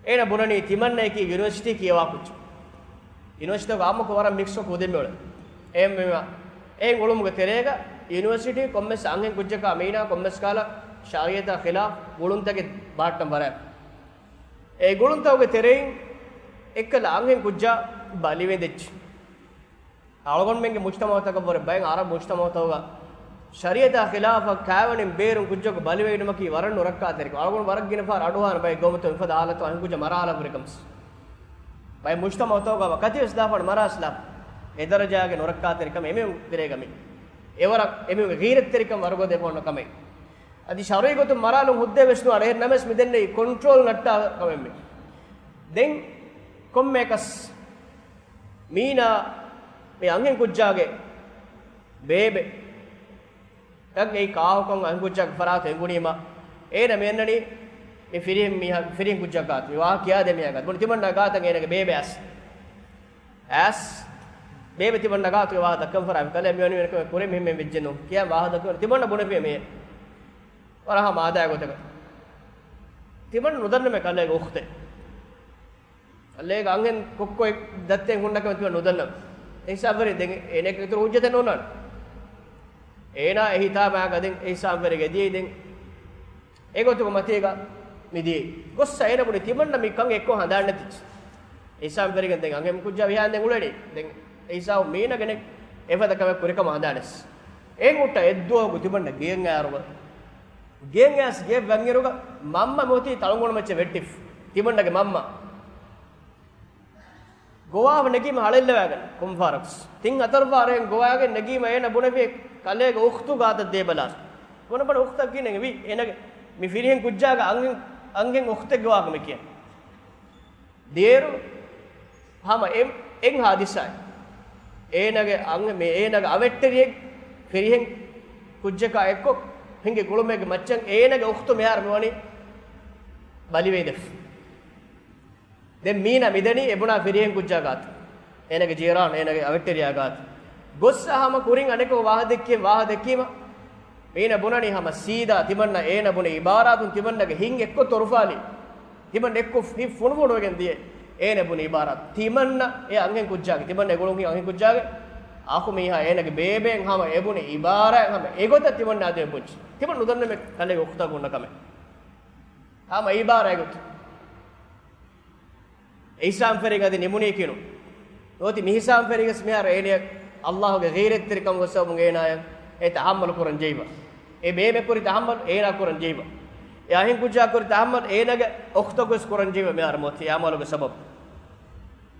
އޭނަ ބުނަނީ ތިމަންނައަކީ ޔުނިވަރސިޓީ ކިޔަވާ ކުއްޖެއް. ޔުނިވަރސިޓީގަ އާއްމުކޮށް ވަރަށް މިކްސްކޮށް ކުދިން މިއުޅެނީ. އެހެންވީމަ އެހެން އުޅުމުގެ ތެރޭގަ ޔުނިވަރސިޓީ ކޮންމެސް އަންހެން ކުއްޖަކާ މީނާ ކޮންމެސް ކަހަލަ ޝަރީޢަތާ ޚިލާފް ގުޅުންތަކެއް ބަހައްޓަން ވަރަށް. އެ ގުޅުންތަކުގެ ތެރެއިން އެއްކަލަ އަންހެން ކުއްޖާ ބަލިވެދެއްޖެ. އަޅުގަނޑުމެންގެ މުޖްތަމަޢުތަކަށްވުރެ ބައެއް އަރަބު މުޖްތަމަޢުތަކުގަ ޝަރީޢަތާ ޚިލާފަށް ކާވެނިން ބޭރުން ކުއްޖަކު ބަލިވެވިނުމަކީ ވަރަށް ނުރައްކާތެރިކަމެއް. އަޅުގަނޑު ވަރަށް ގިނަ ފަހަރު އަޑުއަހާނެ ބައެއް ގައުމުތައް މިފަދަ ހާލަތު އަންހެން ކުއްޖާ މަރާލާ ކުރި ކަމަސް. ބައެއް މުޖްތަމަޢުތަކުގަ ކަތިވެސް ލާފަން މަރާސްލާ. އެ ދަރަޖާގެ ނުރައްކާތެރިކަމެއް އެމީހުން ތެރޭގަ މި. އެވަރަށް އެމީހުންގެ ޣީރަތްތެރިކަން ވަރުގަދަ އެބަ އޮންނަ ކަމެއް. އަދި ޝަރުޢީ ގޮތުން މަރާލުން ހުއްދައެއް ވެސް ނުވާނެ. އެހެން ނަމަވެސް މި ދެންނެވީ ކޮންޓްރޯލް ނައްޓާ ކަމެއް މި. ދެން ކޮންމެއަކަސް މީނާ މި އަންހެން ކުއްޖާގެ ބޭބެ އެއީ ކާހުކަން އަންހެން ކުއްޖާގެ ފަރާތު އެނގުނީމަ، އޭނަ މި އަންނަނީ މި ފިރިހެން މީހާ، ފިރިހެން ކުއްޖާ ގާތު. މި ވާހަކަ ކިޔާދޭ މީހާ ގާތު. ބުނި ތިމަންނާ ގާތަށް އޭނަގެ ބޭބެ އައިސް. އައިސް ބޭބެ ތިމަންނާ ގާތުގެ ވާހަކަ ދައްކަން ފަރާތު ކަލޭ މިވަނީ މިވެނި ކަމެއް ކުރޭ މިހެން ވެއްޖެ ނޫން ކިޔާ ވާހަކަ ދައްކަން ތިމަންނަ ބުނެފި މި ވަރަށް ހަމަ އާދައިގެ ގޮތަކަށް. ތިމަންނަ ނުދަންނަމޭ ކަލޭގެ އުޚްތެއް. ކަލޭގެ އަންހެން ކޮއްކޮއެއް ދައްތައެއް ހުންނަ ކަމެއް ތިމަން ނުދަންނަވަ. އެހިސާބުވެރި ދެން އޭނައަކަށް އިތުރު ހުއްޖަތެއް ނޯންނާނެ. އޭނާ އެހިތާމައިގަ ދެން އެހިސާބުވެރިގެ ދިޔައީ ދެން އެގޮތުގެ މަތީގަ މި ދިޔައީ. ގޮއްސަ އޭނަ ބުނި ތިމަންނަ މި ކަން އެއްކޮށް ހަނދާން ނެތިއްޗި. އެހިސާބުވެރިގެން ދެން އަންހެން ކުއްޖާ ވިހާން ދެން އުޅެނީ. ދެން އެހިސާބު މީނަގެނެ އެފަދަ ކަމެއް ކުރިކަމަށް ހަނދާނެސް. އެހެން ހުއްޓަ އެއްދުވަހަކު ތިމަންނަ ގެޔަށް އައިރުގަ ގެޔަށް އައިސް ގެޔަށް ވަންއިރުގަ މަންމަ މިއޮތީ ތަޅުންގޮނޑު މައްޗަށް ވެއްޓިފަ. ތިމަންނަގެ މަންމަ. ގޮވާފަ ނެގީމަ ހަޅޭއްލަވާގެން ކޮންފަހަރަކުސް. ތިން ހަތަރު ފަހަރެއް ގޮވާގެން ނެގީމަ އޭނަ ބުނެފި ކަލޭގެ އުޚްތު ގާތަށް ދޭބަލާން. ބުނެ ބުނެ އުޚްތަށް ކިހިނެއް ވީ؟ އޭނަގެ މި ފިރިހެން ކުއްޖާގެ އަންހެން، އަންހެން އުޚްތެއްގެ ވާހަކަ މި ކިޔަން. ދިޔައިރު ހަމަ އެ، އެއް ހާދިސާއެއް. އޭނަގެ އަން، މި އޭނަގެ އަވެއްޓެރިއެއް ފިރިހެން ކުއްޖަކާ އެއްކޮށް ހިނގި ގުޅުމެއްގެ މައްޗަށް އޭނަގެ އުޚްތު މިހާރު މިވަނީ ބަލިވެދެފަ. ދެން މީނާ މިދަނީ އެބުނާ ފިރިހެން ކުއްޖާ ގާތު. އޭނަގެ ޖީރާން، އޭނަގެ އަވެއްޓެރިޔާ ގާތު. ގޮއްސަ ހަމަ ކުރިން އަނެކަކު ވާހަ ދެއްކި، ވާހަ ދެއްކީމަ، މީނަ ބުނަނީ ހަމަ ސީދާ ތިމަންނަ އޭނަ ބުނި އިބާރާތުން ތިމަންނަގެ ހިތް އެއްކޮށް ތޮރުފާލި. ތިމަން އެއްކޮށް ހިތް ފުނޑުފުނޑުވެގެން ދިޔަ އޭނަ ބުނި އިބާރާތު. ތިމަންނަ އެ އަންހެން ކުއްޖާގެ، ތިމަންނަ އެ ގުޅުން ހިތް އަންހެން ކުއްޖާގެ އަޚު މީހާ އޭނަގެ ބޭބެއިން ހަމަ އެ ބުނި އިބާރާތް ހަމަ އެގޮތަށް ތިމަންނަ އަދި އެބުންޖެ. ތިމަން ނުދަންނަމޭ ކަލޭގެ އުޚްތާ ގުންނަ ކަމެއް. ހަމަ އިބާރާތް އެގޮތަށް. އެހިސާބުން ފެރިގެން އަދި ނިމުނީކީނު. ނުވަތަ މިހިސާބުން ފެރިގެން މިހާރު އޭނަޔަށް ﷲ ގެ ޣީރަތްތެރިކަމުގެ ސަބަބުން އޭނާޔަށް އެ ތަޙައްމަލު ކުރަން ޖެހިފަ. އެ ބޭބެ ކުރި ތަޙައްމަލު އޭނާ ކުރަން ޖެހިފަ. އެ އަހިން ކުއްޖާ ކުރި ތަޙައްމަލު އޭނާގެ އުޚްތަކުވެސް ކުރަން ޖެހިފަ މިހާރު މިއޮތީ އެ އަމަލުގެ ސަބަބުން.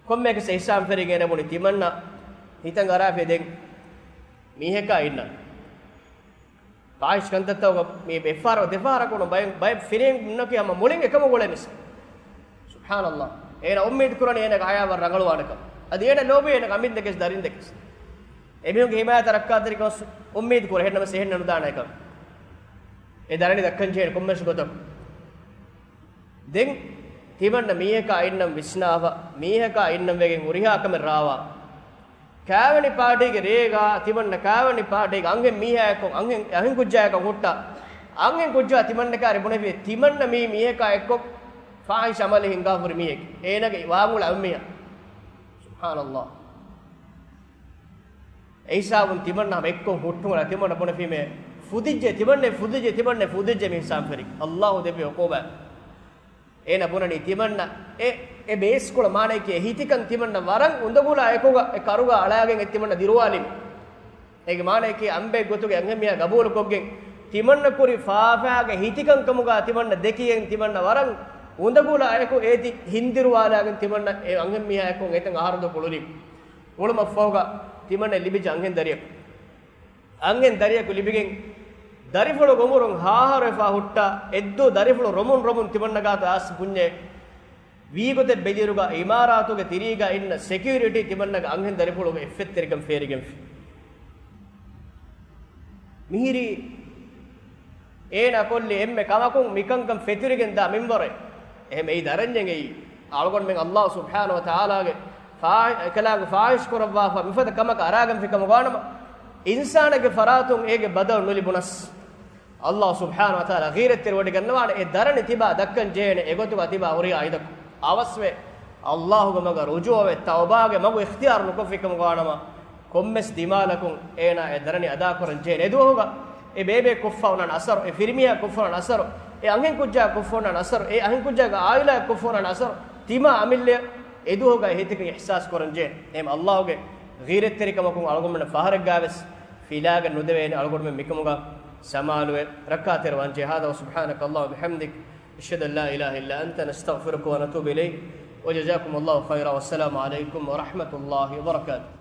ކޮންމެއަކަސް އެހިސާބުން ފެރިގެން އޭނަ ބުނި ތިމަންނަ ހިތަށް އަރާފި ދެން މީހަކާ އިންނަން. ފާހިޝް ކަންތައްތަކުގަ މީ އެއްފަހަރަކު ދެފަހަރަކު ނޫން ބައެއް، ބައެއް ފިރިހެން ނަކީ ހަމަ މުޅިން އެކަމަށް އުޅޭ މީސް. ސުބްޙާނަﷲ. އޭނަ އުއްމީދު ކުރަނީ އޭނަގެ ހަޔާތް ވަރަށް ރަނގަޅުވާނެކަން. އަދި އޭނަ ލޯބި އޭނަގެ އަމިއްލައަކަސް ދަރިންދެކެސް. އެމީހުންގެ ހިމާޔަތަށް ރައްކާތެރިކަން އުއްމީދު ކުރޭ. އެހެންނަމަސް އެހެން ނުދާނެކަން. އެ ދަރަނި ދައްކަން ޖެހޭނެ ކޮންމެސް ގޮތަކު. ދެން ތިމަންނަ މީހަކާ އިންނަން ވިސްނާފަ، މީހަކާ އިންނަން ވެގެން ހުރިހާ ކަމެއް ރާވާ. ކާވެނި ޕާޓީގެ ރޭގާ ތިމަންނަ ކާވެނި ޕާޓީގެ އަންހެން މީހާ އެއްކޮށް، އަންހެން، އަހިން ކުއްޖާއެއްކޮށް ހުއްޓާ. އަންހެން ކުއްޖާ ތިމަންނަ ކާރި ބުނެފި، ތިމަންނަ މީ މީހަކާ އެއްކޮށް ފާހިޝް އަމަލެއް ހިންގާފަ ހުރި މީހެއް. އޭނާގެ ވާނގުޅަ އަންމިޔާ. ސުބްޙާނައްލާހް. އެހިސާބުން ތިމަންނަ ހަމަ އެއްކޮށް ހުއްޓުމުން ތިމަންނަ ބުނެފީމޭ، ފުދިއްޖެ ތިމަންނެ، ފުދިއްޖެ ތިމަންނެ، ފުދިއްޖެ މި ހިސާބު ފެރި. އައްލާހު ދެއްވި އުޤޫބާތް. އޭނަ ބުނަނީ ތިމަންނަ އެ، އެ ބޭސްކޮޅަށް މާނައަކީ ހިތިކަން ތިމަންނަ ވަރަށް އުނދަގުލާ އެކުގަ އެ ކަރުގަ އަޅާގެން އެ ތިމަންނަ ދިރުވާލިން. އޭގެ މާނައަކީ އަނބެއް ގޮތުގެ އަންހެން މީހާ ގަބޫލުކޮށްގެން ތިމަންނަ ކުރި ފާފާގެ ހިތިކަން ކަމުގަ ތިމަންނަ ދެކިގެން ތިމަންނަ ވަރަށް އުނދަގުލާ އެކު އޭތި ހިންދިރުވާލާގެން ތިމަންނަ އެ އަންހެން މީހާ އެކު އެތަން އަހަރު ދުވަހު އުޅުނީ. އުޅުމަށްފަހުގަ ތިމަންނަ ލިބިއްޖެ އަންހެން ދަރިޔަކު. އަންހެން ދަރިޔަކު ލިބިގެން، ދަރިފުޅުގެ އުމުރުން ހަ އަހަރު ވެފަ ހުއްޓާ، އެއްދުވަހު ދަރިފުޅު ރޮމުން ރޮމުން ތިމަންނަ ގާތު އައިސް ބުންޏޭ. ވީގޮތެއް ބެލިއިރުގަ އިމާރާތުގެ ތިރީގަ އިންނަ ސެކިއުރިޓީ ތިމަންނަގެ އަންހެން ދަރިފުޅުގެ އެއްފަތްތެރިކަން ފޭރިގެންފި. މިހިރީ އޭނާ ކޮށްލި އެންމެ ކަމަކުން މިކަންކަން ފެތުރިގެން ދާ މިންވަރެއް. އެހެން އެއީ ދަރަންޏެއް އެއީ. އަޅުގަނޑުމެން އައްލާހު ސުބްޙާނަހު ވަތަޢާލާގެ ފާ-، އެކަލާނގެ ފާހިޝް ކުރައްވާފަ މިފަދަ ކަމަކަށް އަރާގެންފި ކަމުގަ ވާނަމަ، އިންސާނެއްގެ ފަރާތުން އޭގެ ބަދަލު ނުލިބުނަސް، އައްލާހު ސުބްޙާނަހު ވަތަޢާލާ ޣީރަތްތެރިވޮޑިގަންނަވާނެ. އެ ދަރަނި ތިބާ ދައްކަން ޖެހޭނެ އެގޮތުގަ ތިބާ ހުރިހާ އިދަކު. އަވަސްވެ، އައްލާހުގެ މަގަށް ރުޖޫޢަވެ، ތައުބާގެ މަގު އިޚްތިޔާރު ނުކޮށްފި ކަމުގަ ވާނަމަ، ކޮންމެސް ދިމާލަކުން އޭނާ އެ ދަރަނި އަދާކުރަން ޖެހޭނެ. އެދުވަހުގަ އެ ބޭބެ ކޮށްފަ އޮންނާނެ އަސަރު، އެ ފިރިމީހާ ކޮށްފަ އޮންނާނެ އަސަރު، އެ އަންހެން ކުއްޖާ ކޮށްފަ އޮންނާނެ އަސަރު، އެ އަންހެން ކުއްޖާގެ އާއިލާ ކޮށްފަ އޮންނާނެ އަސަރު، ތިމާ އަމިއްލަ އެދުވަހުގަ އެ ހިތަކަށް އިޙްސާސް ކުރަން ޖެހޭނެ. އެހެން އައްލާހުގެ ޣީރަތްތެރިކަމަކުން އަޅުގަނޑުމެން ފަހަރެއްގަވެސް ފިލާގެން ނުދެވޭނެ. އަޅުގަނޑުމެން މިކަމުގަ ސަމާލުވެ ރައްކާތެރިވާން ޖެހާދަ. وسبحانك اللهم وبحمدك، أشهد أن لا إله إلا أنت، نستغفرك ونتوب إليك، وجزاكم الله خيرا، والسلام عليكم ورحمة الله وبركاته.